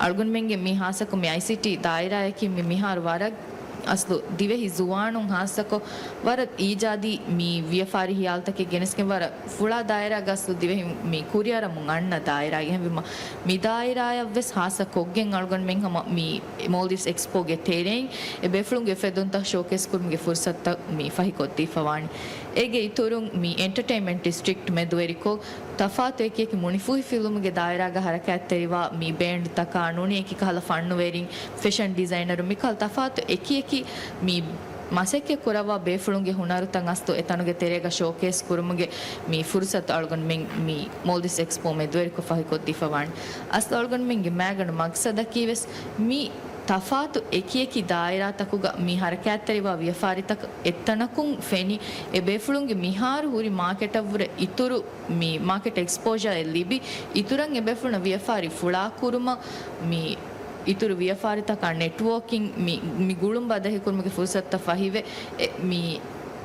އަޅުގަނޑުމެންގެ މި ހާއްސަކޮށް މި އައިސީޓީ ދާއިރާއަކީ މި މިހާރު ވަރަށް އަސްލު ދިވެހި ޒުވާނުން ހާއްސަކޮށް ވަރަށް އީޖާދީ މި ވިޔަފާރި ހިޔާލުތަކެއް ގެނެސްގެން ވަރަށް ފުޅާ ދާއިރާގަ އަސްލު ދިވެހި މި ކުރިއަރަމުން އަންނަ ދާއިރާއެއް. އެހެންވީމަ، މި ދާއިރާއަށްވެސް ހާއްސަ ކޮށްގެން އަޅުގަނޑުމެން ހަމަ މި މޯލްޑިވްސް އެކްސްޕޯގެ ތެރެއިން އެ ބޭފުޅުންގެ އުފެއްދުންތައް ޝޯކޭސް ކުރުމުގެ ފުރުސަތުތައް މި ފަހިކޮށްދީފަވާނެ. އޭގެ އިތުރުން މި އެންޓަޓެއިންމަންޓް ޑިސްޓްރިކްޓް މެދުވެރިކޮށް، ތަފާތު އެކި އެކި މުނިފޫހިފިލުމުގެ ދާއިރާގަ ހަރަކާތްތެރިވާ މި ބޭންޑްތަކާ ނޫނީ އެކި ކަހަލަ ފަންނުވެރިން، ފެޝަން ޑިޒައިނަރު މިކަހަލަ ތަފާތު އެކި އެކި މި މަސައްކަތް ކުރައްވާ ބޭފުޅުންގެ ހުނަރުތައް އަސްލު އެތަނުގެ ތެރޭގަ ޝޯކޭސް ކުރުމުގެ މި ފުރުސަތު އަޅުގަނޑުމެން މި މޯލްޑިވްސް އެކްސްޕޯ މެދުވެރިކޮށް ފަހިކޮށްދީފަވާނެ. އަސްލު އަޅުގަނޑުމެންގެ މައިގަނޑު މަގްސަދަކީ ވެސް މި ތަފާތު އެކި އެކި ދާއިރާތަކުގަ މި ހަރަކާތްތެރިވާ ވިޔަފާރިތަކަށް އެއްތަނަކުން ފެނި، އެ ބޭފުޅުންގެ މިހާރު ހުރި މާކެޓަށްވުރެ އިތުރު މި މާކެޓް އެކްސްޕޯޝާއެއް ލިބި، އިތުރަށް އެބޭފުޅުންނަށް ވިޔަފާރި ފުޅާކުރުމަށް، މި އިތުރު ވިޔަފާރިތަކާ ނެޓްވޯކިން، މި، މި ގުޅުން ބަދަހިކުރުމުގެ ފުރުސަތުތައް ފަހިވެ، އެ، މި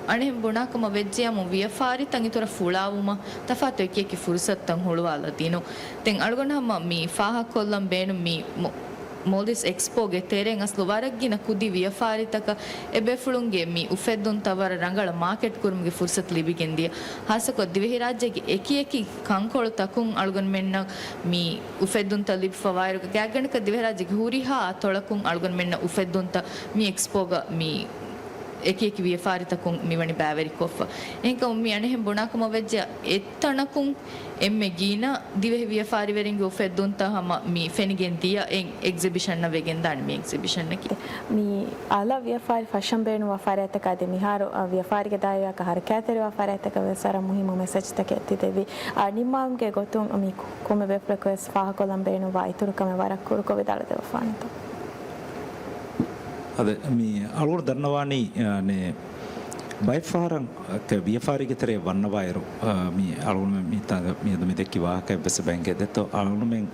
އަނެއްހެން ބުނާކަމަށް ވެއްޖެޔާމު ވިޔަފާރިތައް އިތުރަށް ފުޅާވުމަށް ތަފާތު އެކި އެކި ފުރުސަތުތައް ހުޅުވާލަދިނުން. ދެން އަޅުގަނޑު ހަމަ މި ފާހަގަކޮށްލަން ބޭނުން މި މު-، މޯލްޑިވްސް އެކްސްޕޯގެ ތެރެއިން އަސްލު ވަރަށް ގިނަ ކުދި ވިޔަފާރިތަކަށް އެބޭފުޅުންގެ މި އުފެއްދުންތައް ވަރަށް ރަނގަޅަށް މާކެޓް ކުރުމުގެ ފުރުސަތު ލިބިގެން ދިޔަ. ހާއްސަކޮށް ދިވެހިރާއްޖޭގެ އެކިއެކި ކަންކޮޅުތަކުން އަޅުގަނޑުމެންނަށް މި އުފެއްދުންތައް ލިބިފަވާއިރު، ގާތްގަނޑަކަށް ދިވެހިރާއްޖޭގެ ހުރިހާ ތޮޅަކުން އަޅުގަނޑުމެންނަށް އުފެއްދުންތައް މި އެކްސްޕޯގަ މި އެކިއެކި ވިޔަފާރިތަކުން މިވަނީ ބައިވެރިކޮށްފަ. އެހެންކަމުން މި އަނެއްހެން ބުނާކަމަށް ވެއްޖެ އެއްތަނަކުން އެންމެ ގިނަ ދިވެހި ވިޔަފާރިވެރިންގެ އުފެއްދުންތައް ހަމަ މި ފެނިގެން ދިޔަ އެއް އެގްޒިބިޝަންއަށް ވެގެންދާނެ މި އެގްޒިބިޝަންއަކީ. މި އަލަށް ވިޔަފާރި ފަށަން ބޭނުންވާ ފަރާތްތަކާ އަދި މިހާރު، އަ، ވިޔަފާރިގެ ދާއިރާއަކަށް ހަރަކާތްތެރިވާ ފަރާތްތަކަށް ވެސް ވަރަށް މުހިއްމު މެސެޖްތަކެއް ތި ދެއްވީ. އަ، ނިންމާލުމުގެ ގޮތުން މި ކޮ-، ކޮންމެ ބޭފުޅަކު ވެސް ފާހަގަކޮށްލަން ބޭނުންވާ އިތުރު ކަމެއް ވަރަށް ކުރުކޮށް ވިދާޅުވެދެއްވާނެތޯ؟ އަދި މި އަޅުގަނޑު ދަންނަވާނީ، އަ، ނޭ، ބައެއްފަހަރަށް ވިޔަފާރީގެ ތެރޭ ވަންނަވާއިރު، އަ، މި އަޅުގަނޑުމެން މި ތާގަ މިއަދު މި ދެއްކި ވާހަކައެއް ވެސް ބެނގޭ ދެއްތޯ، އަޅުގަނޑުމެން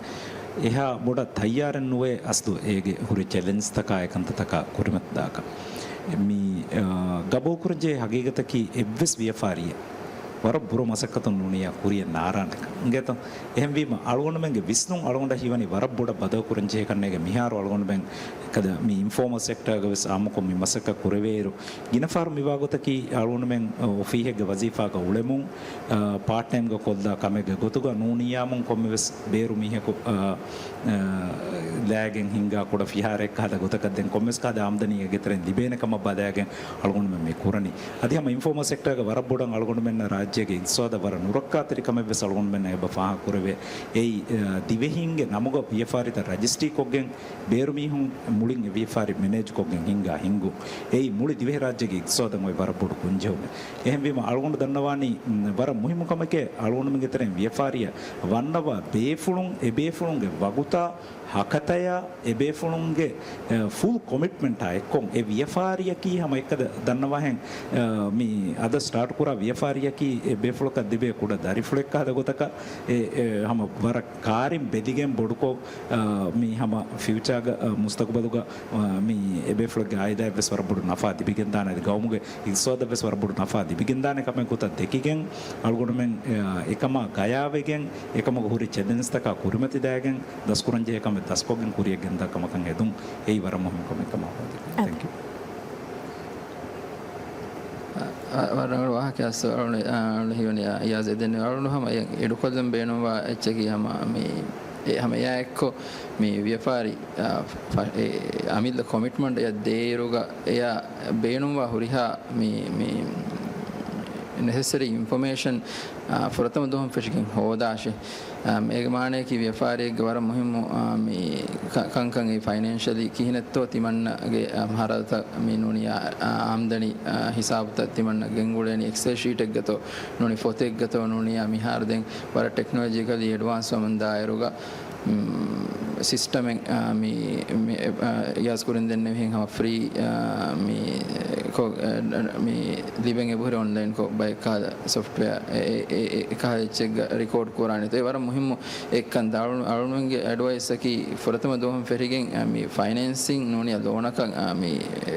އެހާ ބޮޑަށް ތައްޔާރެއް ނުވޭ އަސްލު އޭގެ ހުރި ޗެލެންޖްތަކާ އެކަންތައްތަކާ ކުރިމަތިލާކަށް. މި، އަ، ގަބޫލުކުރަންޖެހޭ ހަގީގަތަކީ އެއްވެސް ވިޔަފާރިއެއް ވަރަށް ބުރަ މަސައްކަތުން ނޫނިއްޔާ ކުރިއަށް ނާރާނެކަން އިނގޭތޯ. އެހެންވީމަ އަޅުގަނޑުމެންގެ ވިސްނުން އަޅުގަނޑަށް ހީވަނީ ވަރަށް ބޮޑަށް ބަދަލުކުރަންޖެހޭ ކަންނޭގެ މިހާރު އަޅުގަނޑުމެން އެކަދަ މި އިންފޯމަލް ސެކްޓާގަ ވެސް އާއްމުކޮށް މި މަސައްކަތް ކުރެވޭއިރު، ގިނަ ފަހަރު މިވާ ގޮތަކީ އަޅުގަނޑުމެން އޮފީހެއްގެ ވަޒީފާގަ އުޅެމުން، އާ، ޕާޓް ޓައިމްގަ ކޮށްލާ ކަމެއްގެ ގޮތުގަ ނޫނިއްޔާމުން ކޮންމެވެސް ބޭރު މީހަކު، އާ، އާ، ލާގެން ހިންގާ ކުޑަ ފިހާރައެއް ކަހަލަ ގޮތަކަށް ދެން ކޮންމެސް ކަހަލަ އާމްދަނީ އޭގެ ތެރެއިން ލިބޭނެ ކަމަށް ބަލާގެން އަޅުގަނޑުމެން މި ކުރަނީ. އަދި ހަމަ އިންފޯމަލް ސެކްޓާގަ ވަރަށް ބޮޑަށް އަޅުގަނޑުމެންނަށް ރާއްޖޭގެ އިގްތިސޯދަށް ވަރަށް ނުރައްކާތެރި ކަމެއް ވެސް އަޅުގަނޑުމެންނަށް އެބަ ފާހަގަ ކުރެވޭ. އެއީ، އާ، ދިވެހީންގެ ނަމުގަ ވިޔަފާރިތައް ރަޖިސްޓްރީ ކޮށްގެން ބޭރު މީހުން މުޅިން އެ ވިޔަފާރި މެނޭޖް ކޮށްގެން ހިންގާ ހިންގުން. އެއީ މުޅި ދިވެހި ރާއްޖޭގެ އިގްތިސޯދަށް އޮތް ވަރަށް ބޮޑު ކުންޖެހުމެއް. އެހެންވީމަ އަޅުގަނޑު ދަންނަވާނީ، މް، ވަރަށް މުހިއްމު ކަމެކޭ އަޅުގަނޑުމެންގެ ތެރެއިން ވިޔަފާރިއަށް ވަންނަވާ ބޭފުޅުން އެ ބޭފުޅުންގެ ވަގުތާ ހަކަތަޔާ އެ ބޭފުޅުންގެ، އެ، ފުލް ކޮމިޓްމަންޓާ އެއްކޮށް އެ ވިޔަފާރިއަކީ ހަމަ އެއްކަދަ ދަންނަވާހެން، އެ، މި އަދަށް ސްޓާޓް ކުރާ ވިޔަފާރިއަކީ އެ ބޭފުޅަކަށް ލިބޭ ކުޑަ ދަރިފުޅެއްކާ ގޮތަކަށް އެ، އެ، ހަމަ ވަރަށް ކާރިން ބެލިގެން ބޮޑުކޮށް، އާ، މި ހަމަ ފިއުޗާގަ، އާ، މުސްތަގުބަލުގަ، އާ، މި އެބޭފުޅެއްގެ އާއިލާއަށްވެސް ވަރަށް ބޮޑު ނަފާ ލިބިގެންދާނެ، އަދި ގައުމުގެ އިގްތިސޯދަށްވެސް ވަރަށް ބޮޑު ނަފާ ލިބިގެންދާނެ ކަމެއް ގޮތަށް ދެކިގެން، އަޅުގަނޑުމެން، އާ، އެކަމާ ގަޔާވެގެން، އެކަމުގެ ހުރި ޗެލެންޖްތަކާ ކުރިމަތިލާގެން، ދަސްކުރަންޖެހޭ ކަމެއް ދަސްކޮށްގެން ކުރިއަށް ގެންދާ ކަމަކަށް ހެދުން އެއީ ވަރަށް މުހިންމު ކަމެއް ކަމަށް ވާތީ. ތެންކް ޔޫ. އަ، އަ، ވަރަށް ރަނގަޅު ވާހަކައެއް އަސް އަޅުގަނޑު، އަ، އަޅުގަނޑު ހީވަނީ، އަ، އިޔާޒް އެދެން އަޅުގަނޑު ހަމަ އެ އެޑުކޮށްލަން ބޭނުންވާ އެއްޗަކީ ހަމަ މި، އެ ހަމަ އެއާ އެއްކޮށް މި ވިޔަފާރި، އަ، ފަ-، އެ އަމިއްލަ ކޮމިޓްމަންޓް އެއަށް ދޭއިރުގަ އެއާ ބޭނުންވާ ހުރިހާ މި، މި ނެސެސަރީ އިންފޮމޭޝަން، އަ، ފުރަތަމަ ދުވަހުން ފެށިގެން ހޯދާށޭ. އާ، އޭގެ މާނަޔަކީ ވިޔަފާރިއެއްގެ ވަރަށް މުހިއްމު، އާ، މި ކަ-، ކަންކަން އެއީ ފައިނޭންޝަލީ ކިހިނެއްތޯ ތިމަންނަގެ، އާ، މަހަރަދަތައް މި ނޫނިއްޔާ، އާ، އާމްދަނީ، އާ، ހިސާބުތައް ތިމަންނަ ގެންގުޅޭނީ އެކްސެލް ޝީޓެއްގަތޯ ނޫނީ ފޮތެއްގަތޯ ނޫނިއްޔާ މިހާރު ދެން ވަރަށް ޓެކްނޮލޮޖިކަލީ އެޑްވާންސް ވަމުން ދާއިރުގަ، މް، ސިސްޓަމެއް، އާ، މި، މި، އާ، އިޔާޒް ކުރިން ދެންނެވިހެން ހަމަ ފްރީ، އާ، މި، ކޮ-، އާ، މި ލިބެން އެބަހުރި އޮންލައިންކޮށް ބައެއް ކަހަލަ ސޮފްޓްވެއާ އެ، އެ، އެ، އެ ކަހަލަ އެއްޗެއްގަ ރެކޯޑް ކުރާނެތޯ. އެ ވަރަށް މުހިއްމު އެއްކަން އަޅު-، އަޅުގަނޑުމެންގެ އެޑްވައިސްއަކީ ފުރަތަމަ ދުވަހުން ފެށިގެން، އަ، މި ފައިނޭންސިން ނޫނިއްޔާ ލޯނަކަށް، އަ، މި، އެ،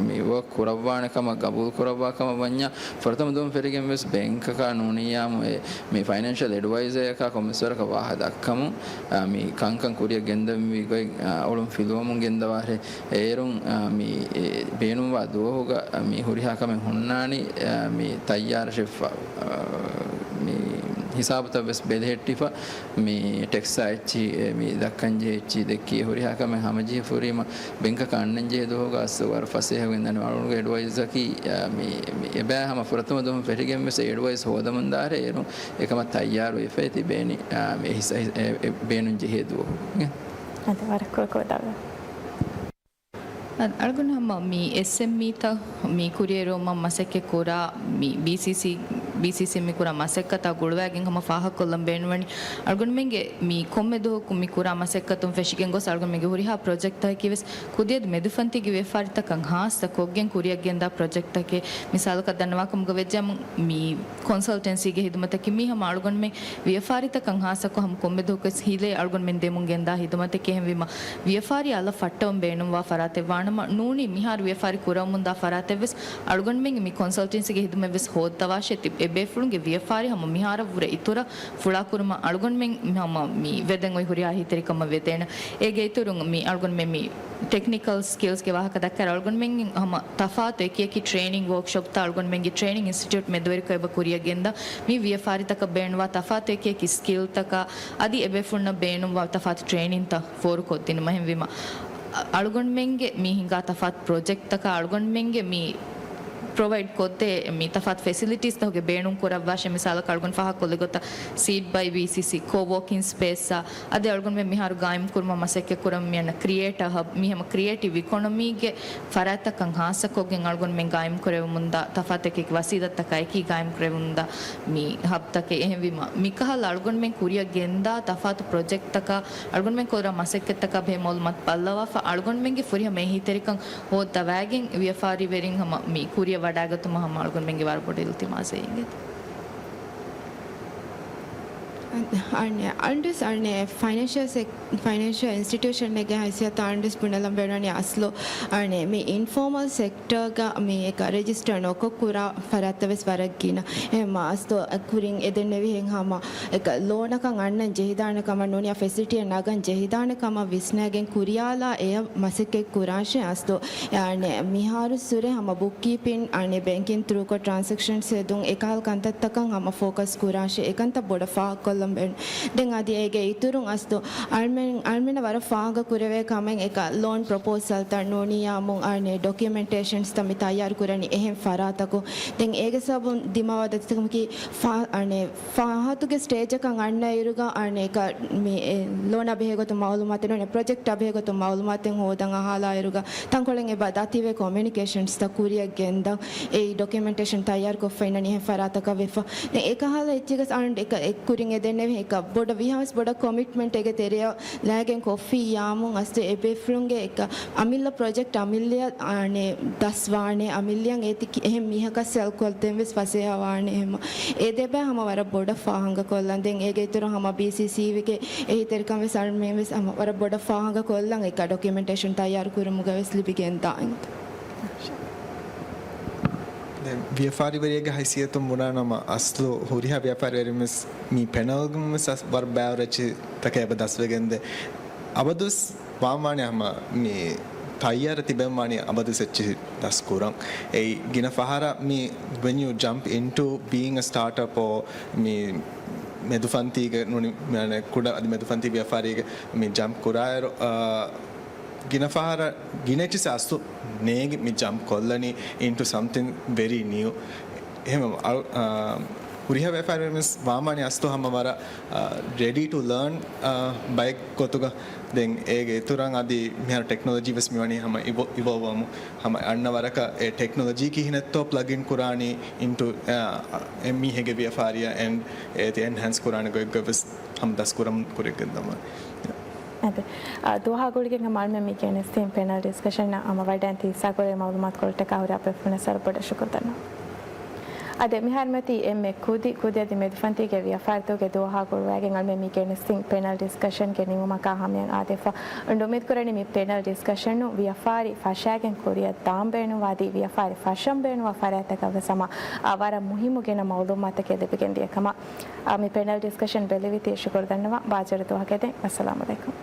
މި ވޯކް ކުރައްވާނެ ކަމަށް ގަބޫލު ކުރައްވާ ކަމަށް ވަންޏާ، ފުރަތަމަ ދުވަހުން ފެށިގެން ވެސް ބޭންކަކާ ނޫނިއްޔާމު އެ، މި ފައިނޭންޝަލް އެޑްވައިޒަރަކާ ކޮންމެސް ވަރަކަށް ވާހަކަ ދައްކަމުން، އަ، މި ކަންކަން ކުރިއަށް ގެންދަންވީ ގޮތް، އަ، އޮޅުން ފިލުވަމުން ގެންދަވާށޭ. އޭރުން، އާ، މި، އެ، ބޭނުންވާ ދުވަހުގަ، އާ، މި ހުރިހާ ކަމެއް ހުންނާނީ، އާ، މި ތައްޔާރަށެއްފަ، އާ، މި ހިސާބުތައް ވެސް ބެލެހެއްޓިފަ، މި ޓެކްސްއާ އެއްޗި، އެ، މި ދައްކަންޖެހޭ އެއްޗި ދެއްކި ހުރިހާ ކަމެއް ހަމަޖެހިފަ ހުރީމަ ބެންކަކަށް އަންނަންޖެހޭ ދުވަހުގަ އަސްލު ވަރަށް ފަސޭހަވެގެން ދާނެ. އަޅުގަނޑުގެ އެޑްވައިސްއަކީ، އާ، މި، މި އެބައި ހަމަ ފުރަތަމަ ދުވަހުން ފެށިގެން ވެސް އެ އެޑްވައިސް ހޯދަމުން ދާށޭ. އޭރުން އެކަމަށް ތައްޔާރުވެފައި ތިބޭނީ، އާ، މި ހިސ-، އެ، އެ، އެ ބޭނުން ޖެހޭ ދުވަހު. އަދި ވަރަށް ކުރުކޮށް ވިދާޅުވެ. އަ-، އަޅުގަނޑު ހަމަ މި އެސްއެމްއީތައް މި ކުރިއެރުވުމަށް މަސައްކަތް ކުރާ މި ބީސީސީ، ބީސީސީ މި ކުރާ މަސައްކަތާ ގުޅުވައިގެން ހަމަ ފާހަގަކޮށްލަން ބޭނުންވަނީ، އަޅުގަނޑުމެންގެ މި ކޮންމެ ދުވަހަކު މި ކުރާ މަސައްކަތުން ފެށިގެން ގޮސް އަޅުގަނޑުމެންގެ ހުރިހާ ޕްރޮޖެކްޓްތަކަކީ ވެސް ކުދިއަދު މެދުފަންތީގެ ވިޔަފާރިތަކަށް ހާއްސަ ކޮށްގެން ކުރިއަށްގެންދާ ޕްރޮޖެކްޓްތަކެއް. މިސާލަކަށް ދަންނަވާކަމުގަ ވެއްޖެއްޔާމު މި ކޮންސަލްޓެންސީގެ ހިދުމަތަކީ މީ ހަމަ އަޅުގަނޑުމެން ވިޔަފާރިތަކަށް ހާއްސަކޮށް ހަމަ ކޮންމެ ދުވަހަކުވެސް ހިލޭ އަޅުގަނޑުމެން ދެމުން ގެންދާ ހިދުމަތެކޭ. އެހެންވީމަ، ވިޔަފާރި އަލަށް ފައްޓަވަން ބޭނުންވާ ފަރާތެއް ވާނަމަ، ނޫނީ މިހާރު ވިޔަފާރި ކުރަމުންދާ ފަރާތެއްވެސް އަޅުގަނޑުމެންގެ މި ކޮންސަލްޓެންސީގެ ހިދުމަތްވެސް ހޯއްދަވާށޭ. ތި-، އެބޭފުޅުންގެ ވިޔަފާރި ހަމަ މިހާރަށްވުރެ އިތުރަށް ފުޅާކުރުމަށް އަޅުގަނޑުމެން ހަމަ މި ވެދެން އޮތް ހުރިހާ އެހީތެރިކަމަށް ވެދޭނެ. އޭގެ އިތުރުން މި އަޅުގަނޑުމެން މި ޓެކްނިކަލް ސްކިލްސްގެ ވާހަކަ ދައްކާ އަޅުގަނޑުމެން ހަމަ ތަފާތު އެކިއެކި ޓްރޭނިން ވޯކްޝޮޕްތައް އަޅުގަނޑުމެންގެ ޓްރޭނިން އިންސްޓިޓިއުޓް މެދުވެރިކޮށް އެބަ ކުރިއަށް ގެންދާ މި ވިޔަފާރިތަކަށް ބޭނުންވާ ތަފާތު އެކިއެކި ސްކިލްތަކާ އަދި އެބޭފުޅުންނަށް ބޭނުންވާ ތަފާތު ޓްރޭނިންތައް ފޯރުކޮށްދިނުމަށް. އެހެންވީމަ، އަ-، އަޅުގަނޑުމެންގެ މި ހިނގާ ތަފާތު ޕްރޮޖެކްޓްތަކާ އަޅުގަނޑުމެންގެ މި ޕްރޮވައިޑް ކޮށްދޭ މި ތަފާތު ފެސިލިޓީސްތަކުގެ ބޭނުން ކުރައްވާށޭ. މިސާލަކަށް އަޅުގަނޑު ފާހަގަކޮށްލި ގޮތަށް ސީޑް ބައި ވީސީސީ ކޯ ވޯކިން ސްޕޭސްއާ އަދި އަޅުގަނޑުމެން މިހާރު ގާއިމް ކުރުމަށް މަސައްކަތް ކުރަމުން މި އަންނަ ކްރިއޭޓަ ހަބް، މި ހަމަ ކްރިއޭޓިވް އިކޮނޮމީގެ ފަރާތްތަކަށް ހާއްސަކޮށްގެން އަޅުގަނޑުމެން ގާއިމް ކުރެވެމުންދާ ތަފާތު އެކި ވަސީލަތްތަކާ އެކީ ގާއިމް ކުރެވެމުންދާ މި ހަބްތަކެއް. އެހެންވީމަ، މިކަހަލަ އަޅުގަނޑުމެން ކުރިއަށް ގެންދާ ތަފާތު ޕްރޮޖެކްޓްތަކާ އަޅުގަނޑުމެން ކުރާ މަސައްކަތްތަކާ ބެހޭ މައުލޫމާތު ބައްލަވާފަ، އަޅުގަނޑުމެންގެ ފުރިހަމަ އެހީތެރިކަން ހޯއްދަވާގެން ވިޔަފާރިވެރިން ހަމަ މި ކުރިއަށް ވަޑާގަތުމަށް ހަމަ އަޅުގަނޑުމެންގެ ވަރަށް ބޮޑު އިލްތިމާސެއް އިނގޭތޯ. އަން-، އަން-، އަންޑިސް، އަން-، ފައިނޭންޝަލް ސެކް-، ފައިނޭންޝަލް އިންސްޓިޓިއުޝަނެއްގެ ހައިސިއްޔަތު އަންޑިސް ބުނެލަން ބޭނުންވަނީ އަސްލު، އަން-، މި އިންފޯމަލް ސެކްޓަރގަ މި އެކަ ރެޖިސްޓަރ ނުކޮށް ކުރާ ފަރާތްތައް ވެސް ވަރަށް ގިނަ. އެހެންމަ އަސްލު ކުރިން އެދެންނެވިހެން ހަމަ އެކަ ލޯނަކަށް އަންނަން ޖެހިދާނެ ކަމަށް ނޫނީ ފެސިލިޓީއެއް ނަގަން ޖެހިދާނެ ކަމަށް ވިސްނައިގެން ކުރިޔާލާ އެޔަށް މަސައްކަތް ކުރާށޭ އަސްލު. އަނެ، މިހާރު ސުރެ ހަމަ ބުކްކީޕިން، އަނެ، ބޭންކިން ތްރޫކޮށް ޓްރާންސެކްޝަންސް ހެދުން އެކަހަލަ ކަންތައްތަކަށް ހަމަ ފޯކަސް ކުރާށޭ. އެކަންތައް ބޮޑަށް ފާހަގަކޮށްލަން ބޭނުން. ދެން އަދި އޭގެ އިތުރުން އަސްލު އަޅުމެން، އަޅުމެންނަށް ވަރަށް ފާހަގަ ކުރެވޭ ކަމެއް އެކަ ލޯން ޕްރޮޕޯސަލްތައް ނޫނީ އާމުން އަނެ ޑޮކިއުމެންޓޭޝަންސްތައް މި ތައްޔާރު ކުރަނީ އެހެން ފަރާތަކުން. ދެން އޭގެ ސަބަބުން ދިމާވާ ދަތިތަކަކީ ފާ-، އަނެ ފާހަތުގެ ސްޓޭޖަކަށް އަންނައިރުގަ އަނެކަ މި އެ ލޯނާ ބެހޭގޮތުން މައުލޫމާތެއް ނޫން، ޕްރޮޖެކްޓާ ބެހޭގޮތުން މައުލޫމާތެއް ހޯދަން އަހާލާއިރުގަ ތަންކޮޅެއް އެބަ ދަތިވެ ކޮމިއުނިކޭޝަންސްތައް ކުރިއަށް ގެންދަން އެއީ ޑޮކިއުމެންޓޭޝަން ތައްޔާރުކޮށްފައިންނަނީ އެހެން ފަރާތަކަށް ވެފަ. ދެން އެކަހަލަ އެއްޗެއްގަސް އަން އެކަ އެއްކުރިން އެދެންނެވި އެކަ ބޮޑަށް ވީހާވެސް ބޮޑަށް ކޮމިޓްމަންޓް އޭގެ ތެރެއަށް ލާގެން ކޮށްފިއްޔާމުން އަސްލު އެބޭފުޅުންގެ އެކަ އަމިއްލަ ޕްރޮޖެކްޓް އަމިއްލައަށް އާނެ ދަސްވާނެ އަމިއްލައަށް އޭތި ކި-، އެހެން މީހަކަށް ސެލް ކޮށްދޭން ވެސް ފަސޭހަވާނެ އެހެން. އެ ދެބައި ހަމަ ވަރަށް ބޮޑަށް ފާހަގަކޮށްލަން. ދެން އޭގެ އިތުރު ހަމަ ބީސީސީވީގެ އެހީތެރިކަން ވެސް އަޅުމެން ވެސް ހަމަ ވަރަށް ބޮޑަށް ފާހަގަކޮށްލަން އެކަ ޑޮކިއުމެންޓޭޝަން ތައްޔާރު ކުރުމުގަ ވެސް ލިބިގެންދާނެ. ދެން ވިޔަފާރިވެރިއެއްގެ ހައިސިއްޔަތުން ބުނާނަމަ އަސްލު ހުރިހާ ވިޔަފާރިވެރިން ވެސް މި ޕެނަލްގަ ވެސް ވަރަށް ބައިވަރު އެއްޗިތަކެއް އެބަ ދަސްވެގެންދޭ. އަބަދުވެސް ވާންވާނެ ހަމަ މި ތައްޔާރަށް ތިބެންވާނީ އަބަދުވެސް އެއްޗިހި ދަސްކުރަން. އެއީ ގިނަ ފަހަރަށް މި when you jump into being a startup or މި މެދުފަންތީގެ ނޫނީ މި އަނެއް ކުޑަ އަދި މެދުފަންތީ ވިޔަފާރީގެ މި ޖަމްޕް ކުރާއިރު، އާ، ގިނަ ފަހަރަށް ގިނަ އެއްޗިހި އަސްލު ނޭނގި މި ޖަމްޕް ކޮށްލަނީ into something very new. އެހެން އަޅު-، އާ، ހުރިހާ ވިޔަފާރިވެރިން ވެސް ވާންވާނީ އަސްލު ހަމަ ވަރަށް، އާ، ރެޑީ ޓު ލާން، އާ، ބައެއް ގޮތުގަ. ދެން އޭގެ އިތުރަށް އަދި މިހާރު ޓެކްނޮލޮޖީ ވެސް މިވަނީ ހަމަ އިވޯ-، އިވޯލްވް ވަމުން ހަމަ އަންނަ ވަރަކަށް އެ ޓެކްނޮލޮޖީ ކިހިނެއްތޯ ޕްލަގް އިން ކުރާނީ into، އާ، އެ މީހެއްގެ ވިޔަފާރިއަށް އެންޑް އޭތި އެންހޭންސް ކުރާނެ ގޮތްގަ ވެސް ހަމަ ދަސްކުރަމުން ކުރިއަށްގެންދަމާ. އަދި، އާ، ދުވަހާ ގުޅިގެން ހަމަ އަޅުމެން މި ގެނެސްދިން ޕެނަލް ޑިސްކަޝަން އަށް ހަމަ ވަޑައިން ތި ހިއްސާކުރެވޭ މައުލޫމާތުކޮޅަށްޓަކާ ހުރި އަބައިފުޅުންނަށް ވަރަށް ބޮޑަށް ޝުކުރު ދަންނަވަން. އަދި މިހާރު މަތީ އެންމެ ކުދި، ކުދި އަދި މެދުފަންތީގެ ވިޔަފާރިތަކުގެ ދުވަހާ ގުޅުވައިގެން އަޅުމެން މި ގެނެސްދިން ޕެނަލް ޑިސްކަޝަންގެ ނިމުމަކާ ހަމަޔަށް އާދެފަ. އުނދު އުއްމީދު ކުރަނީ މި ޕެނަލް ޑިސްކަޝަނުން ވިޔަފާރި ފަށާގެން ކުރިއަށް ދާން ބޭނުންވާ އަދި ވިޔަފާރި ފަށަން ބޭނުންވާ ފަރާތްތަކަށް ވެސް ހަމަ، އާ، ވަރަށް މުހިއްމު ގިނަ މައުލޫމާތަކެއް ލިބިގެން ދިޔަ ކަމަށް. އާ، މި ޕެނަލް ޑިސްކަޝަން ބެލެވިތީ ޝުކުރު ދަންނަވަން. ބާއްޖަވެރި ދުވަހަކަށް ދެން. އައްސަލާމު ޢަލައިކުމް.